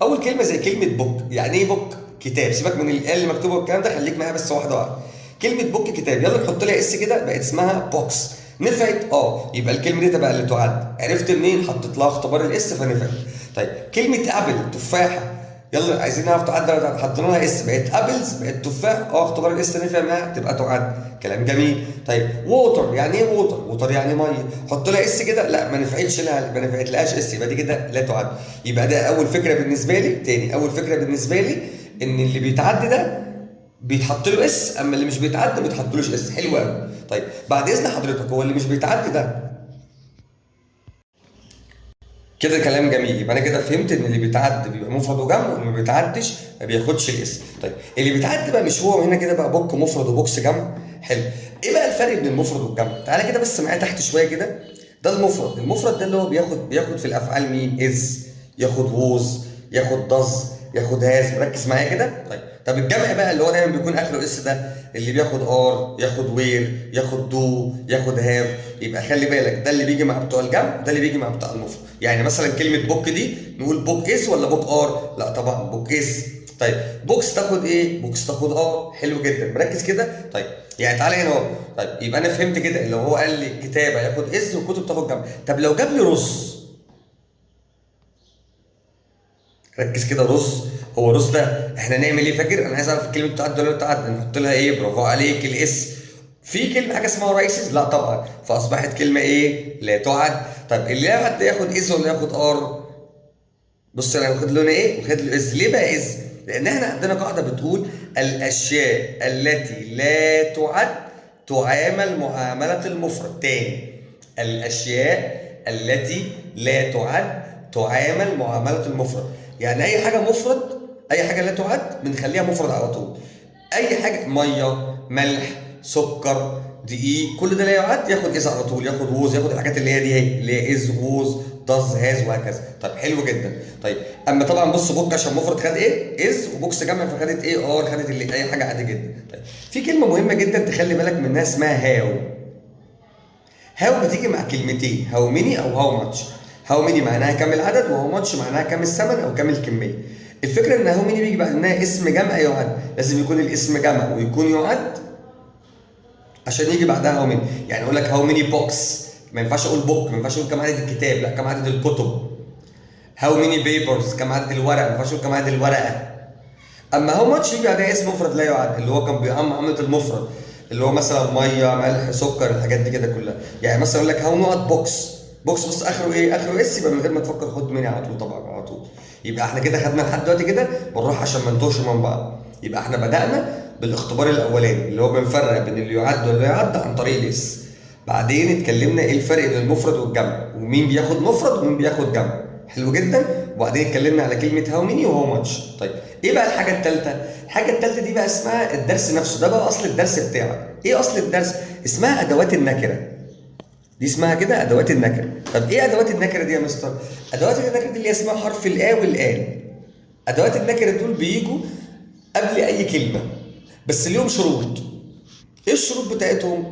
اول كلمة زي كلمة book. يعني ايه book؟ كتاب. سيبك من ال اللي مكتوبة والكلام ده، خليك معايا بس واحدة واحدة. كلمة book كتاب، يلا نحط لها s كده بقت اسمها books. نفعت؟ يبقى الكلمة دي تبع اللي تعد. عرفت منين؟ حطيت لها اختبار ال s فنفعت. طيب كلمة apple تفاحة، يلا عايزين نعرف تعد ولا تعد، حطينا لها s بقت apples بقت تفاح، اختبار ال s نفع معاها تبقى تعد. كلام جميل. طيب water، يعني ايه water؟ water يعني مية، حط لها s كده، لا ما نفعتش لها، ما نفعتلهاش s، يبقى دي كده لا تعد. يبقى ده اول فكرة بالنسبة لي. تاني اول فكرة بالنسبة لي ان اللي بيتعد ده بيتحط له s، اما اللي مش بيتعد ما بيتحطلوش s. حلو قوي. طيب بعد اذن حضرتك هو اللي مش بيتعد ده كده كلام جميل، يبقى انا كده فهمت ان اللي بيتعد بيبقى مفرد وجمع، واللي ما بيتعدش ما بياخدش ال s. طيب اللي بيتعد بقى مش هو هنا كده بقى book مفرد و books جمع. حلو. ايه بقى الفرق بين المفرد والجمع؟ تعالى كده بس معايا تحت شوية كده. ده المفرد، المفرد ده اللي هو بياخد في الافعال مين؟ is، ياخد was، ياخد does، ياخد has. ركز معايا كده. طيب طب الجمع بقى اللي هو دايما بيكون اخره s ده اللي بياخد are، ياخد were، ياخد do، ياخد have. يبقى خلي بالك ده اللي بيجي مع بتوع الجمع، ده اللي بيجي مع بتاع المفرد. يعني مثلا كلمة book دي نقول book is ولا book are؟ لا طبعا book is. طيب books تاخد ايه؟ books تاخد are. حلو جدا، مركز كده. طيب يعني تعالى هنا اهو. طيب يبقى انا فهمت كده لو هو قال لي كتاب هياخد is وكتب تاخد جمع. طب لو جاب لي رز، ركز كده، رز، هو رز ده احنا نعمل ايه؟ فاكر انا عايز اعرف الكلمة بتعدي ولا بتعدي، نحط لها ايه؟ برافو عليك ال s. في كلمة حاجة اسمها rices؟ لا طبعا، فاصبحت كلمة ايه؟ لا تعد. طب اللي ياخد ياخد is ولا ياخد are؟ بص انا واخد لون ايه؟ واخد له is. ليه بقى is؟ لان احنا عندنا قاعدة بتقول الاشياء التي لا تعد تعامل معاملة المفرد. تاني، الاشياء التي لا تعد تعامل معاملة المفرد. يعني اي حاجة مفرد، اي حاجة لا تعد بنخليها مفرد على طول. اي حاجة، مية، ملح، سكر، دي e، كل ده لا يعد، ياخد is على طول، ياخد was، ياخد الحاجات اللي هي دي اهي، اللي هي is، was، does، has وهكذا. طيب حلو جدا. طيب اما طبعا بص book عشان مفرد خد ايه؟ is، و books جمع فخدت ايه؟ are، خدت اللي اي حاجة عادي جدا. طيب في كلمة مهمة جدا تخلي بالك منها اسمها how. how بتيجي مع كلمتين، how many او how much. how many معناها كم العدد، و how much معناها كم الثمن او كم الكميه. الفكرة ان how many بيجي بعد منها اسم جمع يعد، لازم يكون الاسم جمع ويكون يعد عشان يجي بعدها how many. يعني اقول لك how many books، ما ينفعش اقول book، ما ينفعش اقول كم عدد الكتاب، لا، كم عدد الكتب. how many papers، كم عدد الورق، ما ينفعش اقول كم عدد الورقه. اما how much يجي بعدها اسم مفرد لا يعد، اللي هو كان بيعمل معاملة المفرد، اللي هو مثلا ميه، ملح، سكر، الحاجات دي كده كلها. يعني مثلا اقول لك how نقط books. books بص اخره ايه؟ اخره s، يبقى من غير ما تفكر خد many على طول، طبعا على طول. يبقى احنا كده خدنا لحد دلوقتي كده بنروح عشان ما نتوهش من بعض. يبقى احنا بدأنا بالاختبار الاولاني اللي هو بنفرق بين اللي يعد واللي لا يعد عن طريق ال s. بعدين اتكلمنا ايه الفرق بين المفرد والجمع، ومين بياخد مفرد ومين بياخد جمع. حلو جدا. وبعدين اتكلمنا على كلمة how many و how much. طيب ايه بقى الحاجة الثالثه؟ الحاجة الثالثة دي بقى اسمها الدرس نفسه، ده بقى اصل الدرس بتاعك. ايه اصل الدرس؟ اسمها ادوات النكره. دي اسمها كده ادوات النكره. طب ايه ادوات النكرة دي يا مستر؟ ادوات النكرة دي اللي اسمها حرف ال a وال an. ادوات النكرة دول بيجوا قبل اي كلمه، بس ليهم شروط. ايه الشروط بتاعتهم؟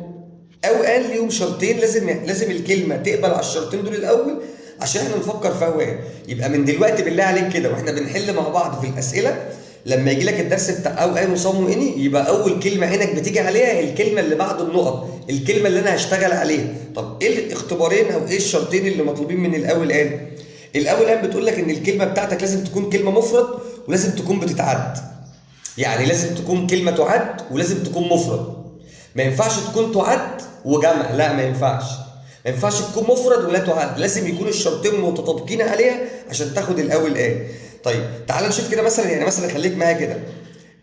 a و an ليهم شرطين، لازم الكلمة تقبل على الشرطين دول الاول عشان احنا نفكر في a و an. يبقى من دلوقتي بالله عليك كده واحنا بنحل مع بعض في الاسئله، لما يجي لك الدرس بتاع a و an و some و any، يبقى اول كلمة عينك بتيجي عليها الكلمة اللي بعد النقط، الكلمة اللي انا هشتغل عليها. طب ايه الاختبارين او ايه الشرطين اللي مطلوبين من ال a وال an؟ ال a وال an بتقول لك ان الكلمة بتاعتك لازم تكون كلمة مفرد ولازم تكون بتتعد. يعني لازم تكون كلمة تعد ولازم تكون مفرد. ما ينفعش تكون تعد وجمع، لا ما ينفعش. ما ينفعش تكون مفرد ولا تعد، لازم يكون الشرطين متطابقين عليها عشان تاخد ال a وال an. طيب تعال نشوف كده مثلا، يعني مثلا خليك معايا كده،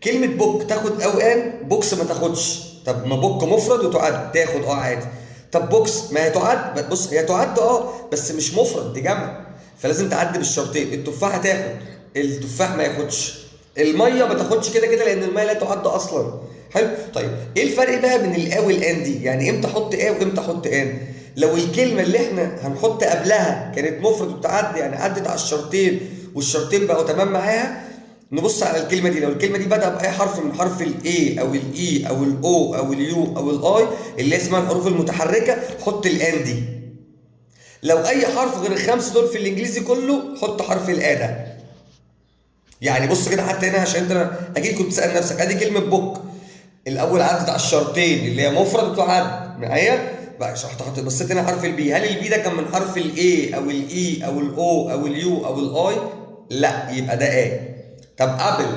كلمة book تاخد a و an، books ما تاخدش. طب ما book مفرد وتعد، تاخد اه عادي. طب books ما هي تعد، بص هي تعد اه بس مش مفرد، دي جمع، فلازم تعدي بالشرطين. التفاحة تاخد، التفاح ما ياخدش. المية ما تاخدش كده كده لان المية لا تعد اصلا. حلو. طيب ايه الفرق بقى بين ال a وال an دي؟ يعني امتى احط a وامتى احط an؟ لو الكلمة اللي احنا هنحط قبلها كانت مفرد وبتعدي، يعني عدت على الشرطين والشرطين بقوا تمام معاها، نبص على الكلمة دي. لو الكلمة دي بدأ باي حرف من حرف ال A او ال E او ال O او ال U او ال I اللي اسمها الحروف المتحركه، حط ال an دي. لو اي حرف غير الخمسة دول في الانجليزي كله، حط حرف ال a ده. يعني بص كده حتى هنا عشان انت اكيد كنت تسال نفسك، ادي كلمة book الاول عدت على الشرطين اللي هي مفرد وتعد معايا بقى، رحت بصيت هنا حرف ال B، هل ال B ده كان من حرف ال A او ال E او ال O او ال U او ال I؟ لا، يبقى ده a. طب apple،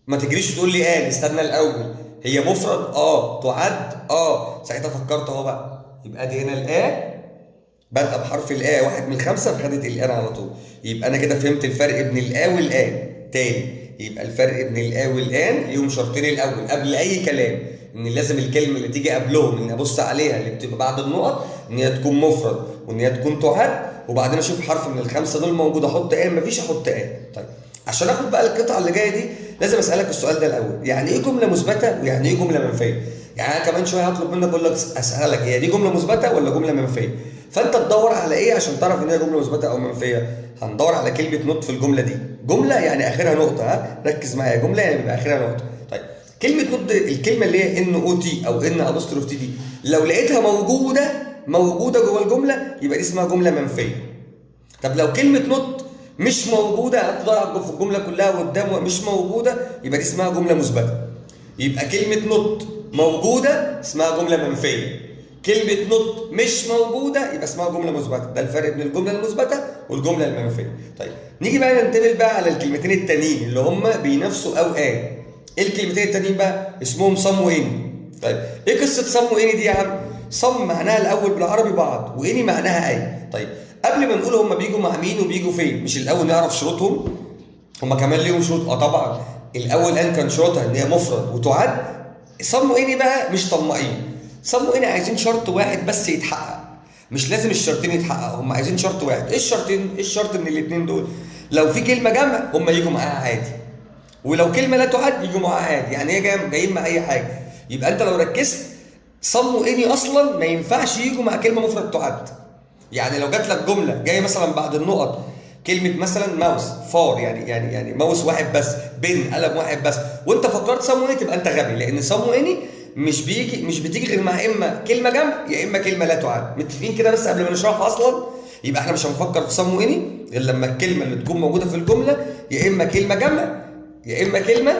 ما تجريش تقول لي an، استنى الاول، هي مفرد؟ اه. تعد؟ اه. ساعتها فكرت اهو بقى، يبقى دي هنا ال a بادئه بحرف ال A، واحد من الخمسه، فخدت ال an على طول. يبقى انا كده فهمت الفرق بين ال a وال an تاني. يبقى الفرق بين ال a وال an ليهم شرطين الاول قبل اي كلام، ان لازم الكلمة اللي تيجي قبلهم ان ابص عليها اللي بتبقى بعد النقط ان هي تكون مفرد وان هي تكون تعد، وبعدين اشوف حرف من الخمسة دول موجود احط a، مفيش احط an. طيب عشان اخد بقى القطعة اللي جاية دي لازم اسالك السؤال ده الاول، يعني ايه جملة مثبتة ويعني ايه جملة منفيه؟ يعني انا كمان شوية هطلب منك اقول لك اسالك هي دي جملة مثبتة ولا جملة منفيه؟ فانت تدور على ايه عشان تعرف ان هي جملة مثبتة او منفيه؟ هندور على كلمة not في الجملة دي. جملة يعني اخرها نقطه، ها ركز معايا، جملة يعني بيبقى اخرها نقطه. طيب كلمة not، الكلمة اللي هي N O T او N apostrophe T دي، لو لقيتها موجوده جوه الجملة يبقى دي اسمها جملة منفيه. طب لو كلمة not مش موجوده، هتدور في الجملة كلها قدام مش موجوده، يبقى دي اسمها جملة مثبته. يبقى كلمة not موجودة اسمها جملة منفيه، كلمة not مش موجودة يبقى اسمها جملة مثبتة. ده الفرق بين الجملة المثبتة والجملة المنفية. طيب نيجي بقى ننتقل بقى على الكلمتين التانيين اللي هم بينافسوا a و an. ايه الكلمتين التانيين بقى؟ اسمهم some و any. طيب ايه قصة some و any دي يا عم؟ some معناها الأول بالعربي بعض، و any معناها أي. طيب قبل ما نقول هم بيجوا مع مين وبيجوا فين، مش الأول نعرف شروطهم؟ هم كمان ليهم شروط؟ اه طبعا. ال a وال an كان شروطها ان هي مفرد وتعد. some و any بقى مش طماعين، some و any عايزين شرط واحد بس يتحقق، مش لازم الشرطين يتحققوا، هم عايزين شرط واحد. ايه الشرطين؟ ايه الشرط من الاثنين دول؟ لو في كلمة جمع هم يجوا معاها عادي، ولو كلمة لا تعد يجوا معاها عادي. يعني ايه جايين مع اي حاجه؟ يبقى انت لو ركزت some و any اصلا ما ينفعش يجوا مع كلمة مفرد تعد. يعني لو جات لك جملة جاية مثلا بعد النقط كلمة مثلا ماوس، فار، يعني ماوس واحد بس، pen قلم واحد بس، وانت فكرت some و any تبقى انت غبي، لان some و any مش بتيجي غير مع اما كلمة جمع يا اما كلمة لا تعد. متفقين كده بس قبل ما نشرحها اصلا؟ يبقى احنا مش هنفكر في some و any غير لما الكلمة اللي تكون موجودة في الجملة يا اما كلمة جمع يا اما كلمه،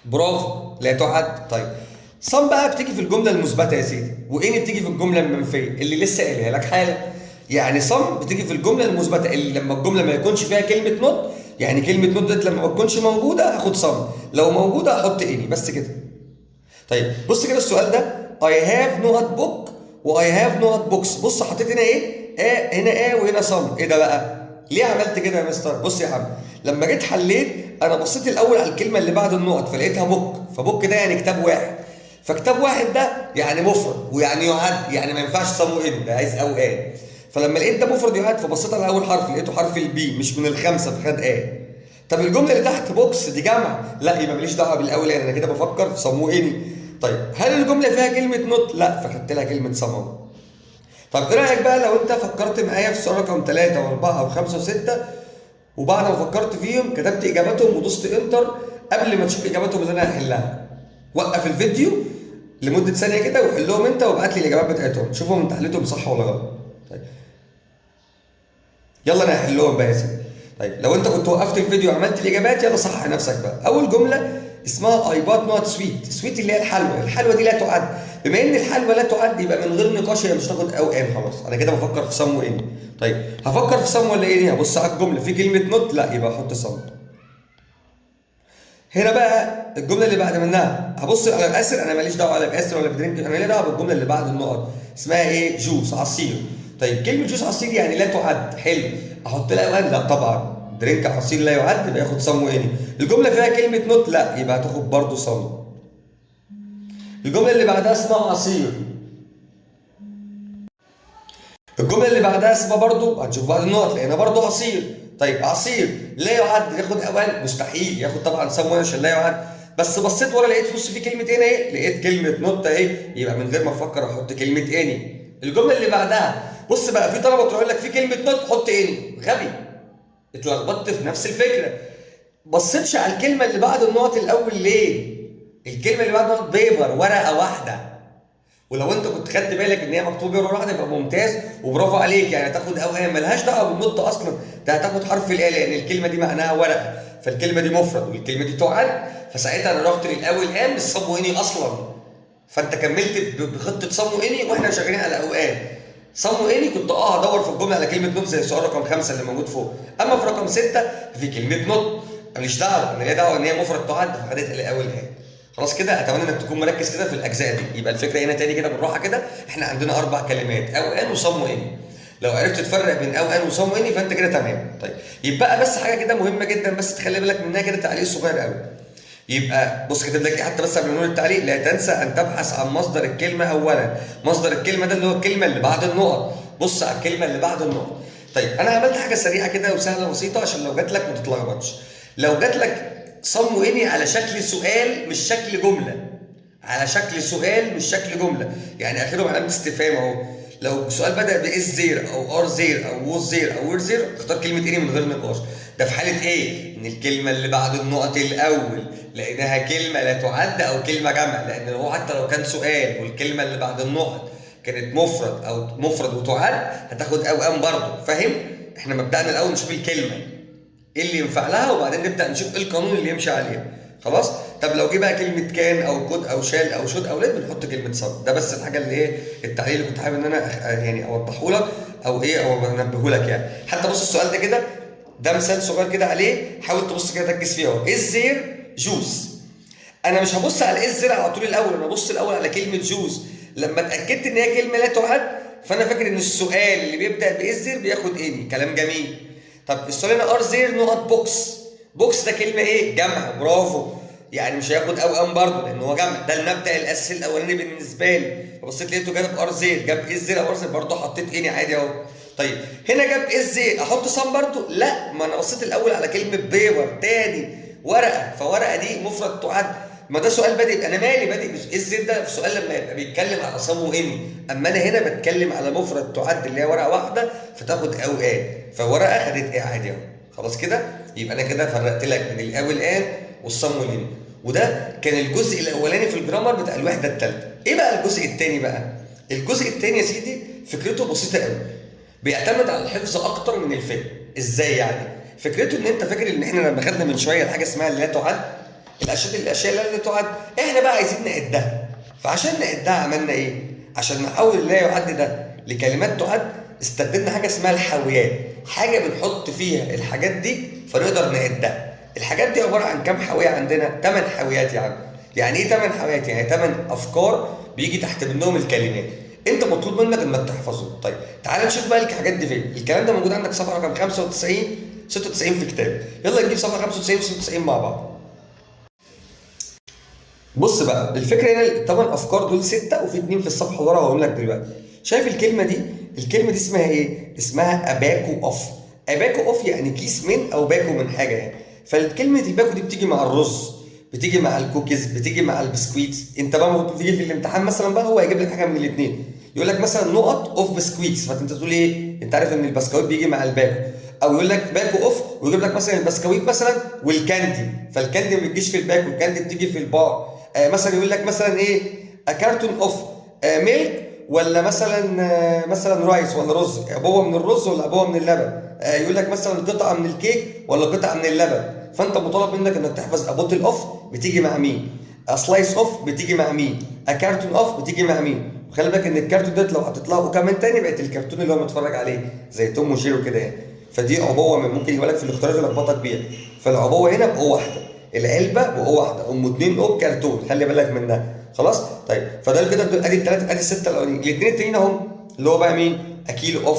برافو، لا تعد. طيب some بقى بتيجي في الجملة المثبتة يا سيدي، و any بتيجي في الجملة المنفية اللي لسه قايلها لك حالا. يعني some بتيجي في الجملة المثبتة اللي لما الجملة ما يكونش فيها كلمة not، يعني كلمة not ديت لما ما تكونش موجودة هاخد some، لو موجودة احط any، بس كده. طيب بص كده السؤال ده، I have نقط book و I have نقط books. بص حطيت هنا ايه؟ a هنا a وهنا some. ايه ده بقى؟ ليه عملت كده يا مستر؟ بص يا عم، لما جيت حليت انا بصيت الاول على الكلمة اللي بعد النقط فلقيتها book، ف book ده يعني كتاب واحد، فكتاب واحد ده يعني مفرد ويعني يعد، يعني ما ينفعش some و any، ده عايز a او an. فلما لقيت ده مفرد يعد فبصيت على اول حرف لقيته حرف ال B مش من الخمسة فخد a. طب الجملة اللي تحت books دي جمع، لا يبقى ماليش دعوه بال a وال an، انا كده بفكر في some و any. طيب هل الجملة فيها كلمة not؟ لا، فخدت لها كلمة some. طب ايه رايك بقى لو انت فكرت معايا في سؤال رقم 3 و4 و5 و6، وبعد ما فكرت فيهم كتبت اجاباتهم ودوست enter قبل ما تشوف اجاباتهم اللي انا هحلها. وقف الفيديو لمدة ثانية كده وحلهم انت وابعت لي الاجابات بتاعتهم، شوفهم انت حليتهم صح ولا غلط. طيب يلا انا هحلهم بقى يا سيدي. طيب لو انت كنت وقفت الفيديو وعملت الاجابات يلا صحح نفسك بقى. اول جملة اسمها I bought نقط sweet، sweet اللي هي الحلوى، الحلوى دي لا تعد، بما ان الحلوى لا تعد يبقى من غير نقاش هي مش هتاخد a او an، خلاص انا كده بفكر في some و any. طيب هفكر في some ولا any؟ هبص على الجملة في كلمة not، لا يبقى احط some. هنا بقى الجملة اللي بعد منها هبص على الاسر، انا ماليش دعوه ولا باسر ولا ب drink، انا ليا دعوه بالجملة اللي بعد النقط اسمها ايه؟ juice عصير. طيب كلمة juice عصير يعني لا تعد، حلو، احط لها an؟ لا طبعا، drink عصير لا يعد يبقى ياخد some و any. الجملة فيها كلمة not، لا يبقى هتاخد برضه some. الجملة اللي بعدها اسمها عصير، الجملة اللي بعدها اسمها برضه هنشوف بعد النقط لقينا برضه عصير. طيب عصير لا يعد ياخد a او an؟ مستحيل ياخد طبعا some و any عشان لا يعد. بس بصيت ورا لقيت في نص في كلمة هنا ايه؟ لقيت كلمة not اهي، يبقى من غير ما افكر احط كلمة any. الجملة اللي بعدها بص بقى في طلبه تروح لك في كلمة not حط any، غبي، اتلخبطت في نفس الفكرة. بصيتش على الكلمة اللي بعد النقط الاول ليه؟ الكلمة اللي بعد النقط paper ورقة واحدة، ولو انت كنت خدت بالك ان هي مكتوب paper واحدة يبقى ممتاز وبرافو عليك، يعني هتاخد a او an ملهاش دعوه بال not اصلا، ده هتاخد حرف ال a لان الكلمة دي معناها ورقة، فالكلمة دي مفرد والكلمة دي تعد، فساعتها انا رحت لل a وال an مش some و any اصلا. فانت كملت بخطه some و any واحنا شغالين على a او an. some و any كنت هدور في الجملة على كلمة not زي السؤال رقم 5 اللي موجود فوق، اما في رقم 6 في كلمة not ماليش دعوه، انا ليا دعوه ان هي مفرد تعد فخدت ال a وال an. خلاص كده اتمنى انك تكون مركز كده في الاجزاء دي. يبقى الفكرة هنا تاني كده بالراحة كده، احنا عندنا 4 كلمات a او an و some و any، لو عرفت تفرق بين a او an و some و any فانت كده تمام. طيب يبقى بس حاجة كده مهمة جدا بس تخلي بالك منها كده، تعليق صغير قوي. يبقى بص كاتب لك ايه حتى بس قبل ما نقول التعليق، لا تنسى ان تبحث عن مصدر الكلمة اولا. مصدر الكلمة ده اللي هو الكلمة اللي بعد النقط، بص على الكلمة اللي بعد النقط. طيب انا عملت حاجة سريعة كده وسهلة وبسيطة عشان لو جات لك ما تتلخبطش. لو جات لك some و any على شكل سؤال مش شكل جملة، على شكل سؤال مش شكل جملة، يعني اخرهم علامة استفهام اهو. لو سؤال بدا ب is there او are there او was there او were there اختار كلمة any من غير نقاش. ده في حاله ايه؟ ان الكلمة اللي بعد النقط الاول لقيناها كلمة لا تعد او كلمة جمع، لان هو حتى لو كان سؤال والكلمة اللي بعد النقط كانت مفرد او مفرد وتعد هتاخد a او an برضه، فاهم؟ احنا مبدأنا الاول نشوف الكلمة ايه اللي ينفع لها وبعدين نبدا نشوف ايه القانون اللي يمشي عليه. خلاص؟ طب لو جه بقى كلمة can او could او shall او should او let بنحط كلمة some. ده بس الحاجة اللي ايه التعليق اللي كنت حابب ان انا يعني اوضحه لك او ايه او انبهه لك يعني. حتى بص السؤال ده كده، ده مثال صغير كده عليه، حاول تبص كده تركز فيه اهو. is there juice؟ انا مش هبص على is there على طول الاول، انا هبص الاول على كلمة juice. لما اتاكدت ان هي كلمة لا تعد فانا فاكر ان السؤال اللي بيبدا ب is there بياخد any. كلام جميل. طب السؤال هنا are there نقط books، books ده كلمة ايه؟ جمع، برافو، يعني مش هياخد a او an برضه لان هو جمع. ده المبدا الاساسي الاولاني بالنسبة لي. فبصيت لقيته جاب are there، جاب is there او are there برضه حطيت any عادي اهو. طيب هنا جاب is there احط some برضه؟ لا، ما انا بصيت الاول على كلمة paper تاني ورقة، فورقه دي مفرد تعد، ما ده سؤال بادئ، انا مالي بادئ ايه ال there ده؟ في سؤال لما يبقى بيتكلم على some و any، اما انا هنا بتكلم على مفرد تعد اللي هي ورقة واحده، فتاخد a و an، فورقه خدت a عادي اهو. خلاص كده، يبقى انا كده فرقت لك بين ال a وال an وال some وال any، وده كان الجزء الاولاني في ال grammar بتاع الوحدة الثالثه. ايه بقى الجزء الثاني بقى؟ الجزء الثاني يا سيدي فكرته بسيطة قوي، بيعتمد على الحفظ اكتر من الفهم. ازاي يعني؟ فكرته ان انت فاكر ان احنا لما خدنا من شوية الحاجة اسمها اللي لا تعد، الاشياء اللي لا تعد، احنا بقى عايزين نعدها. فعشان نعدها عملنا ايه؟ عشان نحول اللي لا يعد ده لكلمات تعد، استخدمنا حاجة اسمها الحاويات، حاجة بنحط فيها الحاجات دي فنقدر نعدها. الحاجات دي عبارة عن كام حاوية عندنا؟ 8 حاويات يا عم. يعني ايه 8 حاويات؟ يعني 8 افكار بيجي تحت منهم الكلمات، انت مطلوب منك انك تحفظهم. طيب تعال نشوف بقى الحاجات دي فين. الكلام ده موجود عندك صفحة رقم 95 96 في كتاب. يلا نجيب صفحة 95 96 مع بعض. بص بقى الفكرة هنا، الثمان افكار دول 6 وفي 2 في الصفحة اللي ورا هقول لك دلوقتي. شايف الكلمة دي؟ الكلمة دي اسمها ايه؟ اسمها a باكو of. a باكو of يعني كيس من او باكو من حاجة يعني. فالكلمة الباكو دي بتيجي مع الرز، بتيجي مع الكوكيز، بتيجي مع البسكويت. انت بقى المفروض تيجي في الامتحان مثلا بقى هو هيجيب لك حاجة من الاثنين، يقول لك مثلا نقط of biscuits، فانت تقول ايه؟ انت عارف ان البسكويت بيجي مع الباكو. او يقول لك باكو of ويجيب لك مثلا البسكويت مثلا وال candy، فال candy ما بتجيش في الباكو، ال candy بتيجي في البار. مثلا يقول لك مثلا ايه؟ carton of milk ولا مثلا مثلا rice ولا رز، عبوة من الرز ولا عبوة من اللبن. يقول لك مثلا قطعه من الكيك ولا قطعه من اللبن. فانت مطالب منك انك تحفظ a bottle of بتيجي مع مين، slice of بتيجي مع مين، carton of بتيجي مع مين. وخلي بالك ان الكرتون ديت لو حطيت لها كمان تاني بقت الكرتون اللي هو متفرج عليه زي توم وجيري كده يعني. فدي عبوة من ممكن يجيب لك في الاختيارات يلخبطك بيها. فالعبوه هنا ب O واحده، العلبة ب O واحده، ام 2 O كرتون، خلي بالك منها. خلاص طيب، فده كده ادي الثلاثه، ادي الستة الاولانيين. الاثنين التانيين اهم اللي هو بقى مين؟ a كيلو of،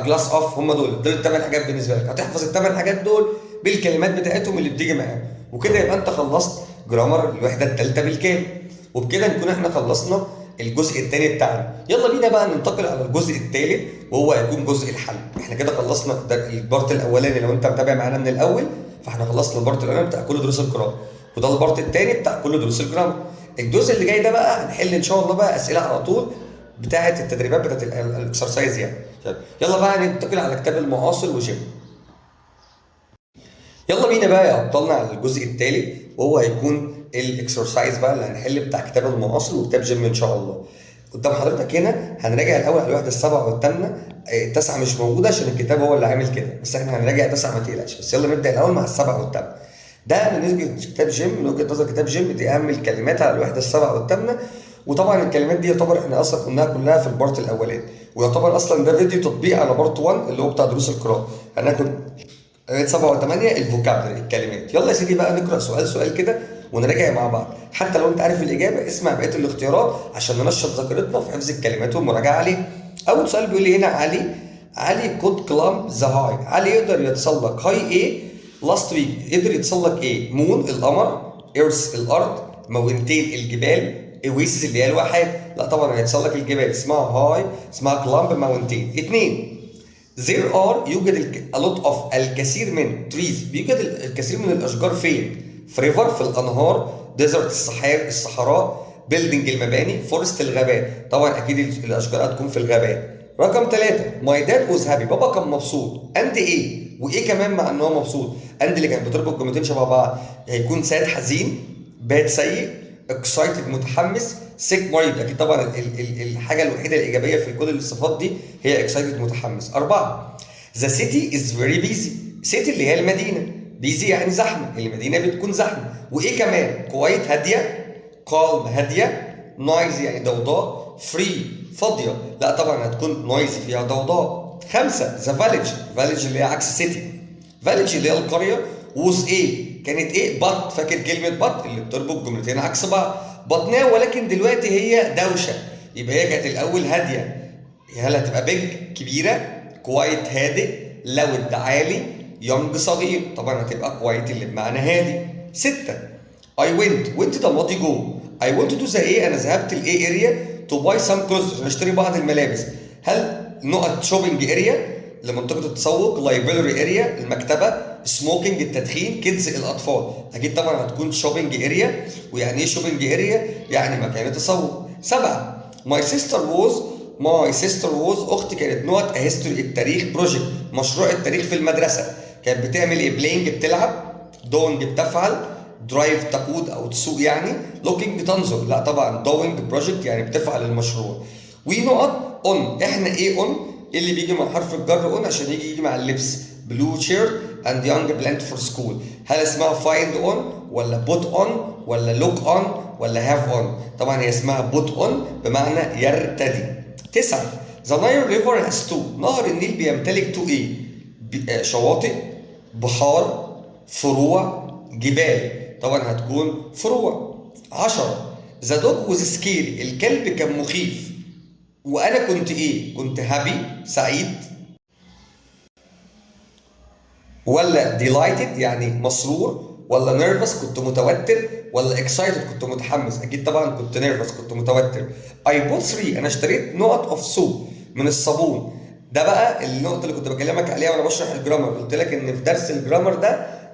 glass of، هم دول الثمان حاجات بالنسبة لك. هتحفظ الثمان حاجات دول بالكلمات بتاعتهم اللي بتيجي معاهم، وكده يبقى انت خلصت grammar الوحدة الثالثة بالكامل. وبكده نكون احنا خلصنا الجزء الثاني بتاعنا. يلا بينا بقى ننتقل على الجزء الثالث، وهو هيكون جزء الحل. احنا كده خلصنا ده ال part الاولاني، لو انت متابع معانا من الاول فاحنا خلصنا ال part الاولاني بتاع كل دروس القراءه، وده ال part الثاني بتاع كل دروس ال grammar. الجزء اللي جاي ده بقى هنحل ان شاء الله بقى اسئلة على طول بتاعه التدريبات بتاعه ال exercise يعني. طيب يلا بقى ننتقل على كتاب المعاصر وجيم. يلا بينا بقى يا ابطالنا على الجزء الثالث، وهو هيكون ال exercise بقى اللي هنحل بتاع كتاب المعاصر وكتاب جيم ان شاء الله. قدام حضرتك هنا هنراجع الاول على الوحدة السابعة والثامنه، التاسعة مش موجودة عشان الكتاب هو اللي عامل كده، بس احنا هنراجع تسعة ما تقلقش. بس يلا نبدا الاول مع السبعة والثامنه. ده بالنسبة لكتاب جيم، من وجهه نظر كتاب جيم دي اهم الكلمات على الوحدة السابعة والثامنه. وطبعا الكلمات دي يعتبر احنا اصلا قلناها كلها في ال part الاولاني، ويعتبر اصلا ده فيديو تطبيق على part 1 اللي هو بتاع دروس القراءه. هناخد 7 و8 ال vocabulary الكلمات. يلا يا سيدي بقى نقرا سؤال سؤال كده ونراجع مع بعض. حتى لو انت عارف الاجابة اسمع بقية الاختيارات عشان ننشط ذاكرتنا في حفظ الكلمات والمراجعه عليه. اول سؤال بيقول لي هنا علي، علي could climb the high، علي يقدر يتسلق high ايه last week؟ يقدر يتسلق ايه؟ moon القمر، earth الارض، mountain الجبال، oasis اللي هي الواحات. لا طبعا هيتسلق الجبال، اسمها high، اسمها climb mountain. اثنين، there are يوجد a lot of الكثير من trees، بيوجد الكثير من الاشجار فين؟ في river في الانهار، desert الصحراء، building المباني، forest الغابات. طبعا اكيد الاشجار هتكون في الغابات. رقم 3، my dad was happy، بابا كان مبسوط and ايه؟ وايه كمان مع ان هو مبسوط؟ and اللي كانت بتربط جملتين شبه بعض، هيكون sad حزين، bad سيء، excited متحمس، sick مريض. اكيد طبعا الحاجة الوحيدة الايجابية في كل الصفات دي هي excited متحمس. 4، the city is very busy، city اللي هي المدينه، busy يعني زحمه، المدينة بتكون زحمه. وايه كمان؟ quiet هاديه، calm هاديه، noisy يعني ضوضاء، free فاضيه. لا طبعا هتكون noisy فيها ضوضاء. 5، the village، village اللي هي عكس city، village اللي هي القريه، was ايه؟ كانت ايه؟ but، فاكر كلمة but اللي بتربط جملتين عكس بعض؟ but now ولكن دلوقتي هي دوشه، يبقى هي كانت الاول هاديه. هل هتبقى big كبيره، quiet هادئ، loud عالي، young صغير؟ طبعا هتبقى quiet اللي بمعنى هادي. 6، I went، went ده ماضي go، I went to the ايه؟ انا ذهبت الايه area to buy some clothes عشان اشتري بعض الملابس. هل نقط shopping area، لمنطقه التسوق، library area المكتبه، smoking التدخين، kids الاطفال. اكيد طبعا هتكون shopping area. ويعني ايه shopping area؟ يعني مكان التسوق. 7، my sister was اختي كانت نقط history التاريخ project، مشروع التاريخ في المدرسه. كانت بتعمل ايه؟ playing بتلعب، doing بتفعل، drive تقود او تسوق يعني، looking تنظر. لا طبعا doing project يعني بتفعل المشروع. we نقط on، احنا ايه on؟ اللي بيجي مع حرف الجر on عشان يجي مع اللبس؟ blue shirt and young plant for school. هل اسمها find on ولا put on ولا look on ولا have on؟ طبعا هي اسمها put on بمعنى يرتدي. 9، The Nile River has two، نهر النيل بيمتلك two ايه؟ شواطئ، بحار، فروع، جبال. طبعا هتكون فروع. 10، The dog was scary، الكلب كان مخيف وانا كنت ايه؟ كنت happy سعيد، ولا delighted يعني مسرور، ولا nervous كنت متوتر، ولا excited كنت متحمس؟ اكيد طبعا كنت nervous، كنت متوتر. I bought 3، انا اشتريت نقط of soap من الصابون. ده بقى النقطة اللي كنت بكلمك عليها وانا بشرح ال grammar. قلت لك ان في درس ال grammar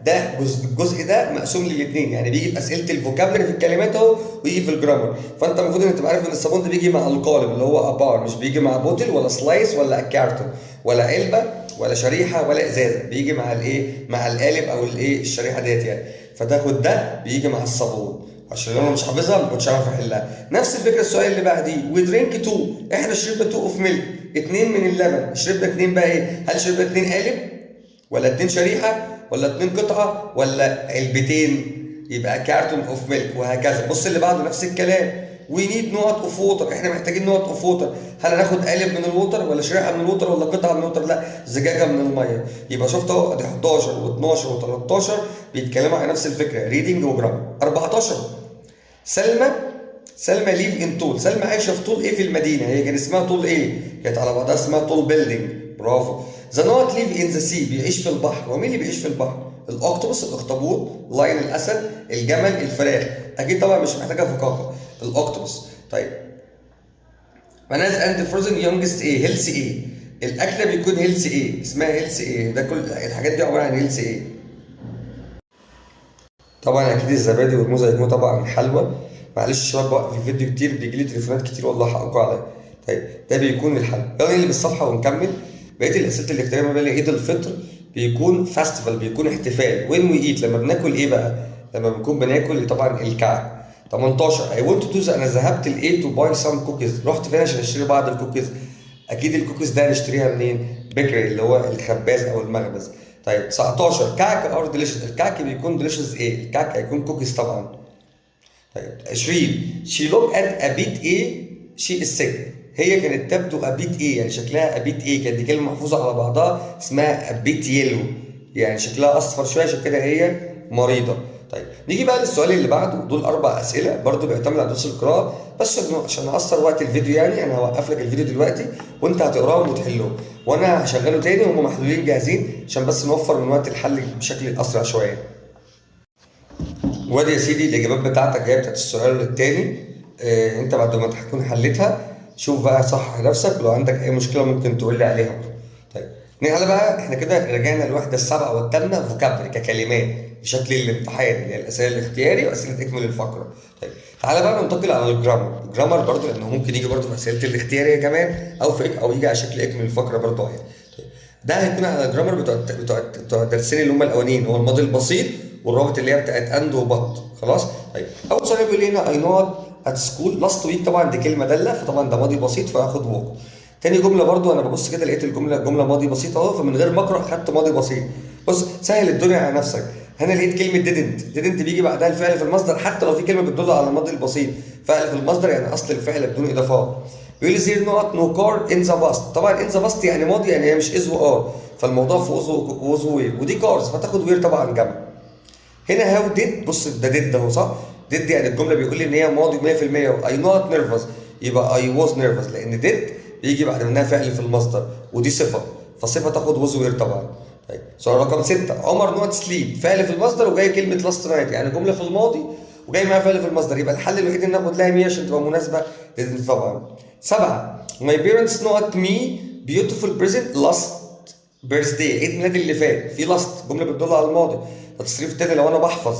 ده جزء، الجزء ده مقسوم للاثنين، يعني بيجي في اسئلة ال vocabulary في الكلمات اهو، ويجي في ال grammar. فانت المفروض ان تبقى عارف ان الصابون ده بيجي مع القالب اللي هو a bar، مش بيجي مع bottle ولا slice ولا كارتون ولا علبة ولا شريحة ولا ازازه. بيجي مع الايه؟ مع القالب او الايه؟ الشريحة ديت يعني. فتاخد ده بيجي مع الصابون، عشان لو انا مش حافظها ما كنتش عارف احلها. نفس الفكرة السؤال اللي بعديه، we drink 2، احنا شربنا 2 of milk، 2 من اللبن. شربنا 2 بقى ايه؟ هل شربنا 2 قالب ولا 2 شريحة ولا 2 قطعه ولا علبتين؟ يبقى carton of milk وهكذا. بص اللي بعده نفس الكلام، we need نقط of water، احنا محتاجين نقط of water. هل هناخد قالب من ال water ولا شريحة من ال water ولا قطعه من ال water؟ لا، زجاجة من الميه. يبقى شفت اهو، ادي 11 و12 و13 بيتكلموا عن نفس الفكره، reading و grammar. 14، سلمى live in tall، سلمى عايشه في tall ايه في المدينه؟ هي كان اسمها tall ايه؟ كانت على بعضها اسمها tall building. برافو. the نقط live in the sea، بيعيش في البحر. هو مين اللي بيعيش في البحر؟ ال octopus الاخطبوط، lion الاسد، الجمل، الفراخ. اكيد طبعا مش محتاجه فقاقه، ال octopus. طيب، bananas and frozen yogurt ايه؟ healthy ايه؟ الاكلة بيكون healthy ايه؟ اسمها healthy ايه؟ ده كل الحاجات دي عبارة عن healthy ايه؟ طبعا اكيد الزبادي والموز هيكونوا طبعا حلوى. معلش يا شباب، بوقف الفيديو كتير، بيجي لي تليفونات كتير، والله حقكم عليا. طيب، ده بيكون الحل. يلا نقلب الصفحة ونكمل بقية الاسئلة الاختياريه. ما بين عيد الفطر بيكون festival، بيكون احتفال. when we eat، لما بناكل ايه بقى؟ لما بنكون بناكل طبعا الكعك. 18، I went to، انا ذهبت لايه to buy some cookies؟ رحت فين عشان اشتري بعض الكوكيز؟ اكيد الكوكيز ده نشتريها منين؟ bakery اللي هو الخباز او المخبز. طيب، 19، كعك are delicious، الكعك بيكون delicious ايه؟ الكعك هيكون كوكيز طبعا. طيب، 20، she look at a bit ايه she is sick. هي كانت تبدو a bit ايه؟ يعني شكلها a bit ايه؟ كانت دي كلمة محفوظة على بعضها اسمها a bit yellow، يعني شكلها اصفر شويه، عشان كده هي مريضه. طيب، نيجي بقى للسؤال اللي بعده. دول اربع اسئلة برضو بيعتمد على دروس القراءه، بس عشان اقصر وقت الفيديو يعني انا هوقف لك الفيديو دلوقتي وانت هتقراهم وتحلهم، وانا هشغله تاني وهم محلولين جاهزين، عشان بس نوفر من وقت الحل بشكل اسرع شويه. وادي يا سيدي الاجابات بتاعتك جاية بتاعت السؤال التاني. انت بعد ما تكون حليتها شوف بقى صح نفسك، ولو عندك اي مشكلة ممكن تقول لي عليها برضه. طيب، نقل بقى، احنا كده رجعنا الوحدة السابعة والثامنه vocabulary ككلمات بشكل الامتحان، اللي هي الاسئلة الاختياري واسئلة اكمل الفقره. طيب، تعالى بقى ننتقل على ال grammar. ال grammar برضه لانه ممكن يجي برضه في اسئلة الاختيارية كمان، او يجي على شكل اكمل الفقرة برضه اهي. طيب، ده هيكون على ال grammar بتوع الدرسين اللي هم الاولانيين، هو الماضي البسيط والرابط اللي هي بتاعت and و but. خلاص. طيب، اول سؤال بيقول لي هنا I نقط at school last week. طبعا دي كلمة داله، فطبعا ده ماضي بسيط فهاخد walked. تاني جملة برضو انا ببص كده لقيت الجملة جملة ماضي بسيط اهو، فمن غير ما اقرا خدت ماضي بسيط. بص، سهل الدنيا على نفسك. هنا لقيت كلمة didn't، didn't بيجي بعدها الفعل في المصدر، حتى لو في كلمة بتدل على الماضي البسيط. فعل في المصدر يعني اصل الفعل بدون اضافات. بيقول لي there نقط no car in the past. طبعا in the past يعني ماضي، يعني هي مش is و are، فالموضوع في was were، ودي cars فتاخد were طبعا جمع. هنا how did، بص ده did اهو، صح؟ did يعني الجملة بيقول لي ان هي ماضي 100%. I نقط nervous، يبقى I was nervous، لان did بيجي بعد منها فعل في المصدر ودي صفه، فصفه تاخد was were طبعا. طيب، سؤال رقم 6، عمر نقط sleep، فعل في المصدر وجاي كلمة last night، يعني جملة في الماضي وجاي معاها فعل في المصدر، يبقى الحل الوحيد ان ناخد لها me عشان تبقى مناسبه، didn't طبعا. 7، my parents نقط me beautiful present last birthday عيد ميلادي اللي فات، في last جملة بتدل على الماضي، ده تصريف تاني لو انا بحفظ.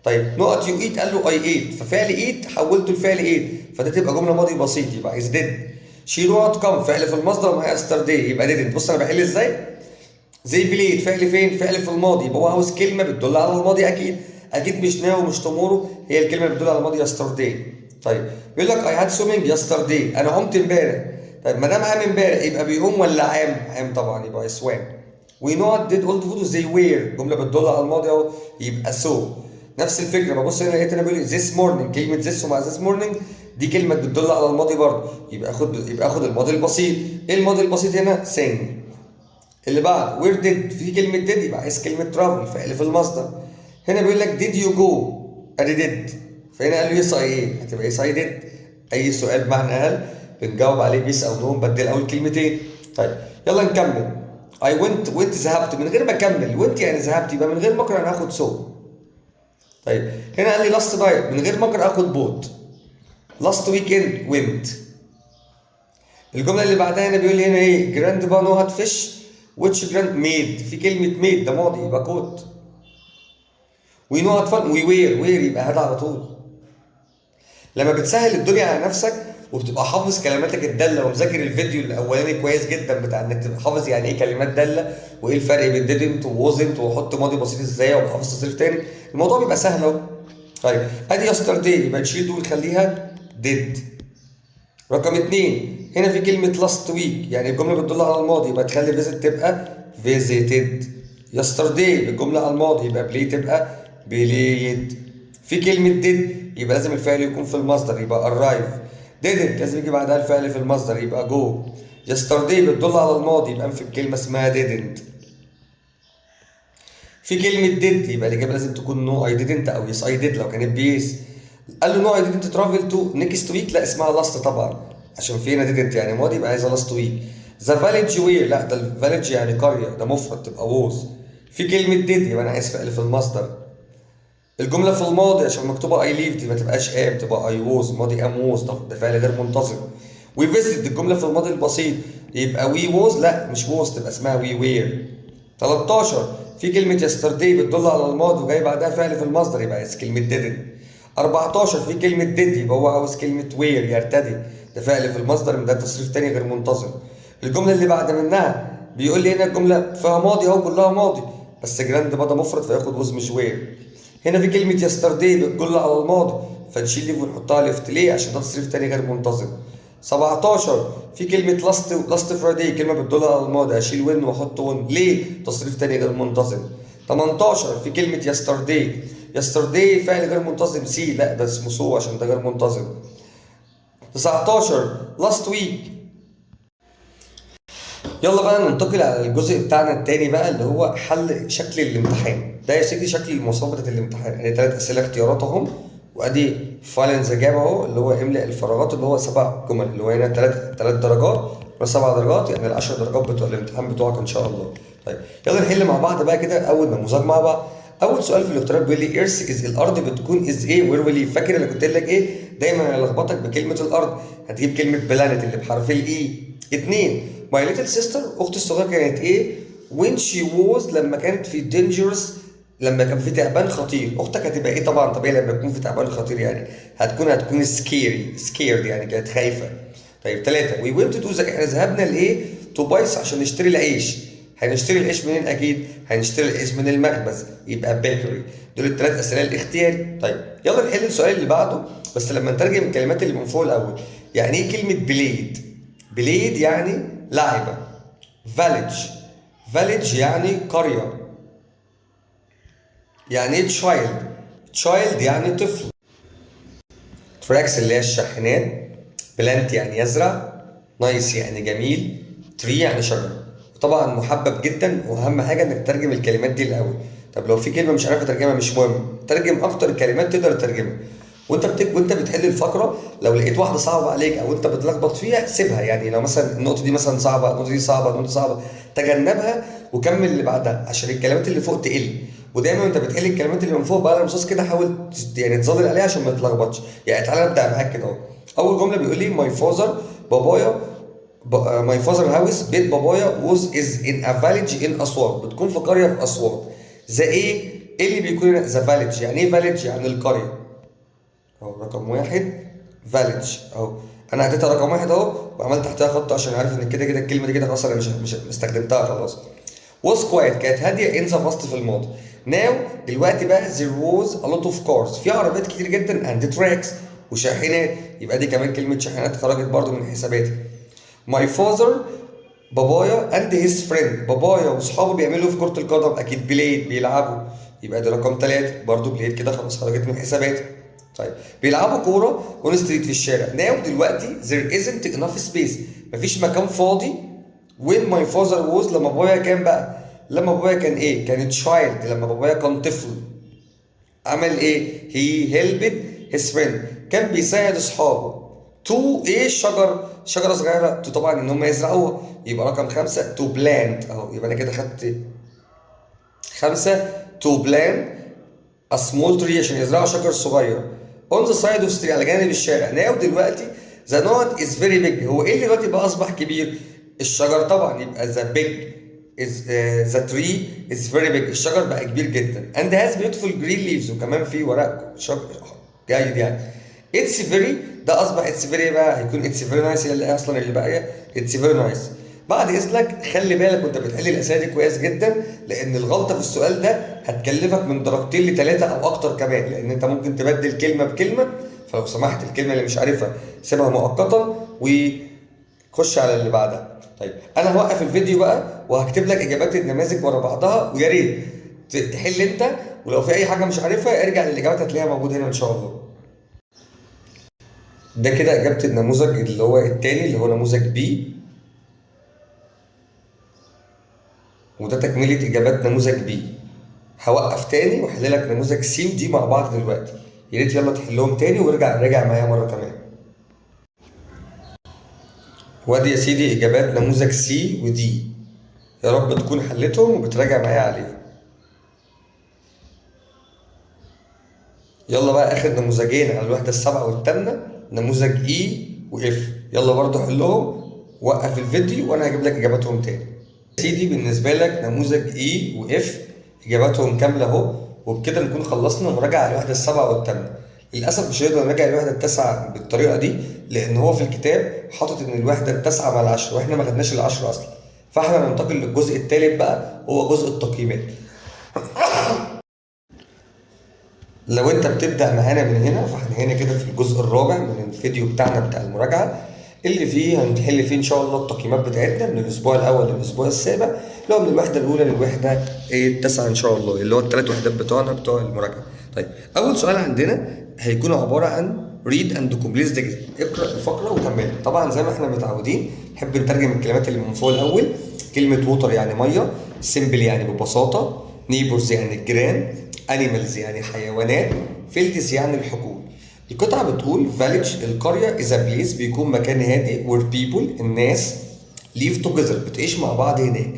طيب نقط you eat، قال له I ate، ففعل eat حولته لفعل ate، فده تبقى جملة ماضي بسيط، يبقى عايز did. she نقط come فعل في المصدر ومعايا yesterday، يبقى didn't. بص انا بحل ازاي. they played فعل فين؟ فعل في الماضي، يبقى هو عاوز كلمة بتدل على الماضي، اكيد اكيد مش now ومش tomorrow، هي الكلمة اللي بتدل على الماضي yesterday. طيب بيقول لك I had swimming yesterday، انا عمت امبارح. طيب ما دام عام امبارح يبقى بيعوم ولا عام؟ عام طبعا، يبقى swam. we نقط did old photos they were، جملة بتدل على الماضي اهو، يبقى saw. نفس الفكره، ببص هنا لقيت انا بيقول لي this morning، كلمة this ومع this morning دي كلمة بتدل على الماضي برضه، يبقى اخد الماضي البسيط. ايه الماضي البسيط هنا؟ sing. اللي بعد where did، في كلمة did يبقى عايز كلمة travel فعل في المصدر. هنا بيقول لك did you go، ادي did، فهنا قال له yes I ايه، هتبقى yes I did. اي سؤال بمعنى هل بنجاوب عليه ب yes او no، نبدل اول كلمتين. طيب يلا نكمل. I went، went ذهبت، من غير ما اكمل went يعني ذهبت، يبقى من غير ما اقرا انا هاخد saw. طيب هنا قال لي last night، من غير ما اقرا اخد bought. last weekend went. الجملة اللي بعدها هنا بيقول لي هنا ايه؟ grandpa نقط fish which grand made، في كلمة made ده ماضي يبقى caught. we نقط fun we were، were يبقى had على طول. لما بتسهل الدنيا على نفسك وبتبقى حافظ كلماتك الدالة ومذاكر الفيديو الاولاني كويس جدا بتاع انك تبقى حافظ يعني ايه كلمات داله وايه الفرق بين didn't و wasn't واحط ماضي بسيط ازاي وحافظ تصريف تاني، الموضوع بيبقى سهل اهو. طيب ادي yesterday، يبقى نشيل do ونخليها did. رقم اتنين هنا في كلمة last week، يعني الجملة بتدل على الماضي، يبقى تخلي visit تبقى visited. yesterday بالجملة على الماضي، يبقى play تبقى played. في كلمة did يبقى لازم الفعل يكون في المصدر، يبقى arrive. didn't لازم يجي بعدها الفعل في المصدر، يبقى go. yesterday بتدل على الماضي، يبقى انفي بكلمة اسمها didn't. في كلمة did يبقى الإجابة لازم تكون no I didn't أو yes I did لو كانت ب yes. قال له no I didn't travel to next week، لا اسمها last طبعا عشان في هنا didn't يعني ماضي، يبقى عايزة last week. the village were، لا ده ال village يعني قرية، ده مفرد تبقى was. في كلمة did يبقى أنا عايز فعل في المصدر. الجملة في الماضي عشان مكتوبة I lived ما تبقاش am، تبقى I was، ماضي am was، ده فعل غير منتظم. we visited الجملة في الماضي البسيط، يبقى we was، لا مش was، تبقى اسمها we were. 13 في كلمة yesterday بتدل على الماضي وجاي بعدها فعل في المصدر، يبقى عايز كلمة didn't. 14 في كلمة did يبقى هو عاوز كلمة wear يرتدي، ده فعل في المصدر، من ده تصريف تاني غير منتظم. الجملة اللي بعد منها بيقول لي هنا الجملة فيها ماضي اهو، كلها ماضي، بس grandpa ده مفرد فياخد was مش were. هنا في كلمة yesterday بتدل على الماضي، فنشيل leave ونحطها left، ليه؟ عشان ده تصريف تاني غير منتظم. 17 في كلمة last Friday كلمة بتدل على الماضي، اشيل win واحط won، ليه؟ تصريف تاني غير منتظم. 18 في كلمة yesterday، yesterday فعل غير منتظم see، لا ده اسمه saw عشان ده غير منتظم. 19 last week. يلا بقى ننتقل على الجزء بتاعنا التاني بقى اللي هو حل شكل الامتحان ده. يا سيدي شكل المواصفات بتاعت الامتحان، يعني ثلاث اسئلة اختيارات اهم، وادي fill in the gap اهو اللي هو املأ الفراغات، اللي هو سبع جمل، اللي هو هنا ثلاث درجات وسبع درجات، يعني ال10 درجات بتوع الامتحان بتوعك ان شاء الله. طيب يلا نحل مع بعض بقى كده اول نموذج مع بعض. اول سؤال في الاختيارات بيقول لي earth is، الارض بتكون is ايه where we live. فاكر اللي كنت لك ايه؟ دايما يلخبطك بكلمه الارض، هتجيب كلمة planet اللي بحرف ال E. اتنين my little sister اختي الصغيرة كانت ايه when she was لما كانت في dangerous، لما كان في تعبان خطير، اختك هتبقى ايه؟ طبعا طبيعي لما يكون في تعبان خطير يعني هتكون scary، scared يعني كانت خايفة. طيب ثلاثة we went to، احنا ذهبنا لايه؟ to buy عشان نشتري العيش. هنشتري العيش منين؟ اكيد هنشتري العيش من المخبز، يبقى bakery. دول الثلاث اسئلة الاختياري. طيب يلا نحل السؤال اللي بعده، بس لما نترجم الكلمات اللي من فوق الاول. يعني ايه كلمة played؟ played يعني لعبه. village، village يعني قرية. يعني ايه child؟ child يعني طفل. trucks اللي هي الشاحنات. plant يعني يزرع. nice يعني جميل. tree يعني شجرة. طبعا محبب جدا، واهم حاجة انك تترجم الكلمات دي الاول. طب لو في كلمة مش عارف تترجمها مش مهم، ترجم اكتر الكلمات تقدر تترجمها. وانت بتحل الفقره، لو لقيت واحدة صعبة عليك او انت بتلخبط فيها سيبها. يعني لو مثلا النقطة دي مثلا صعبه، النقطة دي صعبه، النقطة دي صعبه، تجنبها وكمل اللي بعدها عشان الكلمات اللي فوق تقل. ودايما وانت بتحل الكلمات اللي من فوق بقلم رصاص كده، حاول يعني تظلل عليها عشان ما تتلخبطش. يعني تعالى ابدا معاك كده اهو. اول جملة بيقول لي my father، بابايا my father house بيت بابايا was is in a village in اسوان، بتكون في قرية في اسوان. the ايه؟ ايه اللي بيكون هنا؟ the village. يعني ايه village؟ يعني القرية. اهو رقم 1 village اهو، انا اديتها رقم 1 اهو وعملت تحتها خط عشان عارف ان كده كده الكلمة دي كده خلاص انا مش استخدمتها خلاص. was quiet كانت هادية in the past في الماضي. now دلوقتي بقى there was a lot of cars في عربيات كتير جدا and trucks وشاحنات، يبقى دي كمان كلمة شاحنات خرجت برضو من حساباتي. my father بابايا and his friend بابايا واصحابه بيعملوا في كرة القدم، اكيد played بيلعبوا، يبقى دي رقم 3 برضو played كده خلاص خرجت من حساباتي. طيب بيلعبوا كورة on street في الشارع. now دلوقتي there isn't enough space مفيش مكان فاضي. when my father was لما بابايا كان بقى، لما بابايا كان ايه؟ كان child، لما بابايا كان طفل عمل ايه؟ he helped his friend كان بيساعد اصحابه to ايه؟ الشجر، شجرة صغيرة to طبعا ان هم يزرعوها، يبقى رقم 5 to plant اهو، يبقى انا كده خدت 5 to plant a small tree عشان يزرعوا شجر صغير on the side of street على جانب الشارع. now دلوقتي the نقط is very big، هو ايه اللي دلوقتي بقى اصبح كبير؟ الشجر طبعا، يبقى the big is the tree is very big، الشجر بقى كبير جدا and has beautiful green leaves وكمان في ورق شجر جيد يعني. it's very ده اصبح it's very بقى هيكون it's very nice هي اللي اصلا اللي باقية it's very nice. بعد اذنك خلي بالك وانت بتحل الاسئلة دي كويس جدا، لان الغلطة في السؤال ده هتكلفك من درجتين لثلاثة او اكتر كمان، لان انت ممكن تبدل كلمة بكلمه، فلو سمحت الكلمة اللي مش عارفها سيبها مؤقتا وخش على اللي بعدها. طيب انا هوقف الفيديو بقى وهكتب لك اجابات النماذج ورا بعضها، ويا ريت تحل انت، ولو في اي حاجة مش عارفها ارجع للاجابات هتلاقيها موجودة هنا ان شاء الله. ده كده اجابه النموذج اللي هو التاني اللي هو نموذج B، وده تكمله اجابات نموذج B. هوقف تاني واحل لك نموذج C و D مع بعض دلوقتي، يا ريت يلا تحلهم تاني وارجع راجع معايا مرة كمان. وادي يا سيدي اجابات نموذج C و D، يا رب تكون حلتهم وبتراجع معايا عليهم. يلا بقى اخر نموذجين على الوحدة السابعة والثامنه، نموذج E و F، يلا برضه حلهم، وقف الفيديو وانا هجيب لك اجاباتهم تاني. سيدي بالنسبة لك نموذج E و F اجاباتهم كاملة اهو، وبكده نكون خلصنا مراجعه على الوحدة السابعة والثامنه. للاسف مش هنقدر نراجع الوحدة التاسعة بالطريقة دي، لان هو في الكتاب حاطط ان الوحدة التاسعة مع العشرة، واحنا ما خدناش العشرة اصلا، فاحنا ننتقل للجزء الثالث بقى هو جزء التقييمات. لو انت بتبدا معانا من هنا فاحنا هنا كده في الجزء الرابع من الفيديو بتاعنا بتاع المراجعة، اللي فيه هنحل فيه ان شاء الله التقييمات بتاعتنا من الاسبوع الاول للاسبوع السابع، اللي هو من الوحدة الاولى للوحدة التاسعة ان شاء الله، اللي هو الثلاث وحدات بتوعنا بتوع المراجعة. طيب اول سؤال عندنا هيكون عبارة عن read and complete the text، اقرا الفقرة وكملها. طبعا زي ما احنا متعودين نحب نترجم الكلمات اللي من فوق الاول. كلمة water يعني مية، simple يعني ببساطة، neighbors يعني الجيران، animals يعني حيوانات، fields يعني الحقول. القطعة بتقول village القرية is a place بيكون مكان هادئ where people الناس live together بتعيش مع بعض هناك.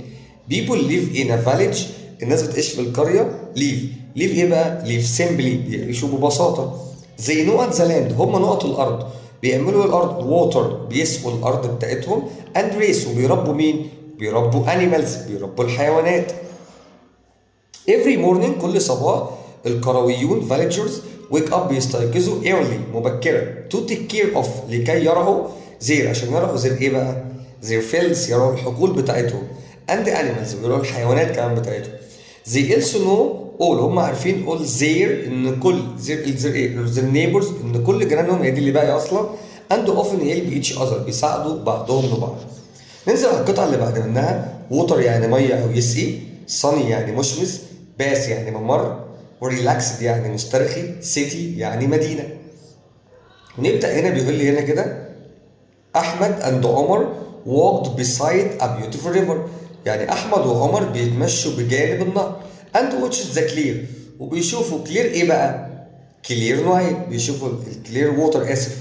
people live in a village الناس بتعيش في القرية. live ايه بقى؟ live simply بيعيشوا ببساطة. they نقط the land هم نقط الأرض، بيعملوا الأرض water بيسقوا الأرض بتاعتهم، and raise وبيربوا مين؟ بيربوا animals بيربوا الحيوانات. every morning كل صباح القرويون villagers wake up بيستيقظوا early مبكرا to take care of لكي يرعوا their عشان يرعوا their ايه بقى؟ their fields يرعوا الحقول بتاعتهم، and animals بيرعوا الحيوانات كمان بتاعتهم. they also know all هم عارفين all their ان كل their ايه؟ their neighbors ان كل جيرانهم هي دي اللي باقية اصلا، and often help each other بيساعدوا بعضهم لبعض. ننزل على القطعة اللي بعد منها. water يعني مية او يسقي، sunny يعني مشمس، path يعني ممر، و relaxed يعني مسترخي، city يعني مدينة. ونبدأ هنا بيقول لي هنا كده أحمد and عمر walked beside a beautiful river، يعني أحمد وعمر بيتمشوا بجانب النهر، and watched the clear وبيشوفوا clear إيه بقى؟ clear Nile بيشوفوا ال clear water، آسف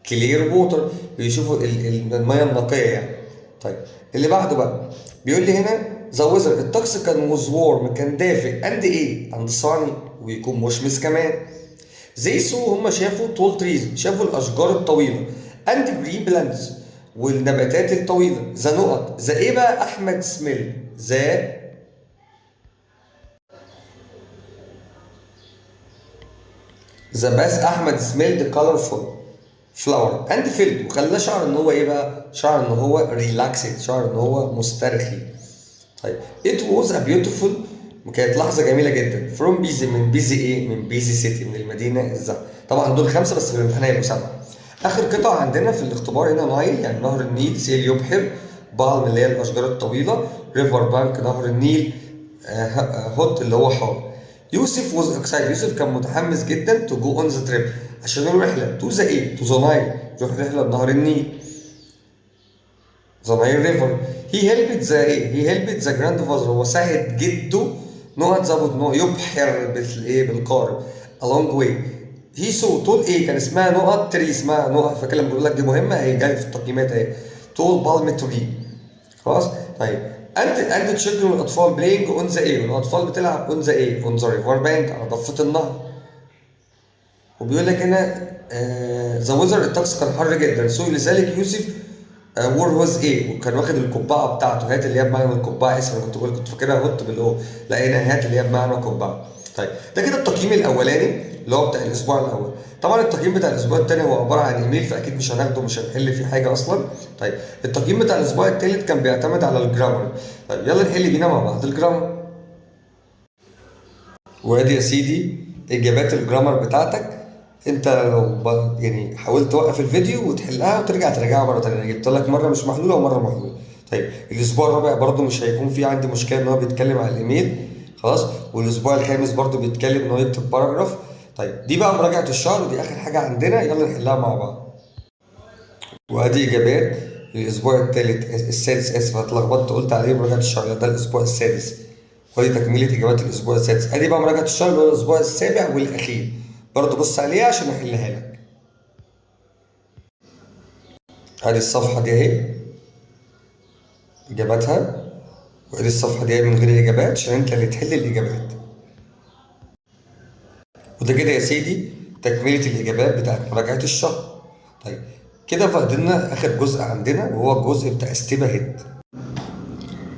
clear water بيشوفوا المية النقية يعني. طيب اللي بعده بقى بيقول لي هنا the weather الطقس كان was warm كان دافئ، and ايه؟ and sunny ويكون مشمس كمان. they saw هم شافوا tall trees شافوا الاشجار الطويلة، and green plants والنباتات الطويلة. the نقط the ايه بقى احمد smell؟ the path احمد smelled colorful flower and felt، وخلاه شعر ان هو ايه بقى؟ شعر ان هو relaxed، شعر ان هو مسترخي. طيب it was a beautiful، كانت لحظة جميلة جدا. from busy، من busy ايه؟ من busy city، من المدينة الزحمة. طبعا دول 5 بس في الامتحان هيبقوا 7. آخر قطعة عندنا في الاختبار هنا Nile، يعني نهر النيل، sail يبحر، palm اللي هي الأشجار الطويلة، river bank نهر النيل، hot اللي هو حار. يوسف was excited، يوسف كان متحمس جدا to go on the trip عشان يروح رحلة to the ايه؟ to the Nile، يروح رحلة لنهر النيل، the Nile river. he helped the ايه؟ he helped the grandfather، هو ساعد جده نقط the boat، ان هو يبحر بالايه؟ بالقارب. a long way. he saw tall ايه؟ كان اسمها نقط tree، اسمها نقط، فاكر لما بقول لك دي مهمة اهي جاية في التقييمات اهي، tall palm tree. خلاص؟ طيب and children والاطفال playing on the ايه؟ والاطفال بتلعب on the ايه؟ on the river bank، على ضفه النهر. وبيقول لك هنا the weather، الطقس كان حر جدا، so لذلك يوسف wore his ايه؟ وكان واخد القبعة بتاعته، hat اللي هي بمعنى القبعة، اسف انا كنت بقول كنت فاكرها hot بال O، لا هنا hat اللي هي بمعنى قبعه. طيب ده كده التقييم الاولاني اللي هو بتاع الاسبوع الاول. طبعا التقييم بتاع الاسبوع الثاني هو عبارة عن ايميل، فاكيد مش هناخده، مش هنحل فيه حاجة اصلا. طيب التقييم بتاع الاسبوع الثالث كان بيعتمد على ال grammar. طيب يلا نحل بينا مع بعض ال grammar. وادي يا سيدي اجابات ال grammar بتاعتك. انت لو يعني حاولت توقف الفيديو وتحلها وترجع تراجعها مرة ثانية، انا جبت لك مرة مش محلولة ومرة محلولة. طيب الاسبوع الرابع برضو مش هيكون في عندي مشكلة ان هو بيتكلم على الايميل، خلاص. والاسبوع الخامس برضو بيتكلم ان هو يكتب paragraph. طيب دي بقى مراجعه الشهر، ودي اخر حاجة عندنا، يلا نحلها مع بعض. وادي اجابات الاسبوع الثالث السادس، اسف اتلخبطت قلت عليه مراجعه الشهر، ده الاسبوع السادس. وادي تكمله اجابات الاسبوع السادس. ادي بقى مراجعه الشهر اللي هو الاسبوع السابع والاخير، برضه بص عليها عشان احلها لك. ادي الصفحة دي اهي اجاباتها، وادي الصفحة دي اهي من غير اجابات عشان انت اللي تحل الاجابات. وده كده يا سيدي تكمله الاجابات بتاعت مراجعه الشهر. طيب كده فاضلنا اخر جزء عندنا وهو الجزء بتاع step ahead.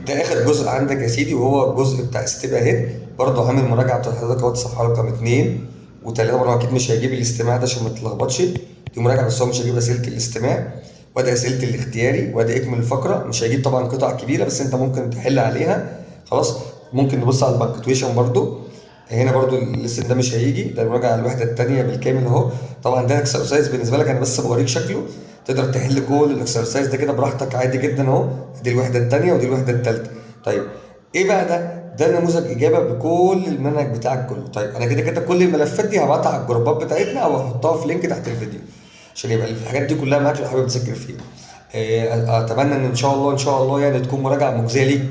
ده اخر جزء عندك يا سيدي وهو الجزء بتاع step ahead. برضه عامل مراجعه بتاعت حضرتك اهوت، الصفحة رقم 2 و3. برضه اكيد مش هيجيب الاستماع ده عشان ما تتلخبطش، دي مراجعه بس هو مش هيجيب اسئلة الاستماع، وادي اسئلة الاختياري، وادي اكمل الفقرة. مش هيجيب طبعا قطع كبيرة بس انت ممكن تحل عليها. خلاص ممكن نبص على ال punctuation برضه، هنا برضو ال listen ده مش هيجي، ده المراجعة على الوحدة الثانية بالكامل اهو. طبعا ده exercise بالنسبة لك، انا بس بوريك شكله، تقدر تحل كل ال exercise ده كده براحتك عادي جدا اهو. دي الوحدة الثانية ودي الوحدة الثالثة. طيب ايه بقى ده؟ ده نموذج اجابه بكل المنهج بتاعك كله. طيب انا كده كده كل الملفات دي هبعتها على الجروبات بتاعتنا او هحطها في link تحت الفيديو عشان يبقى الحاجات دي كلها معاك لو حابب تذاكر فيها. اتمنى ان شاء الله ان شاء الله يعني تكون مراجعه مجزية ليك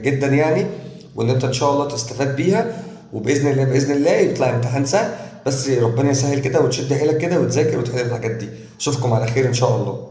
جدا يعني، وان انت ان شاء الله تستفاد بيها، وباذن الله باذن الله يطلع امتحان سهل، بس ربنا يسهل كده وتشد حيلك كده وتذاكر وتحل الحاجات دي. اشوفكم على خير ان شاء الله.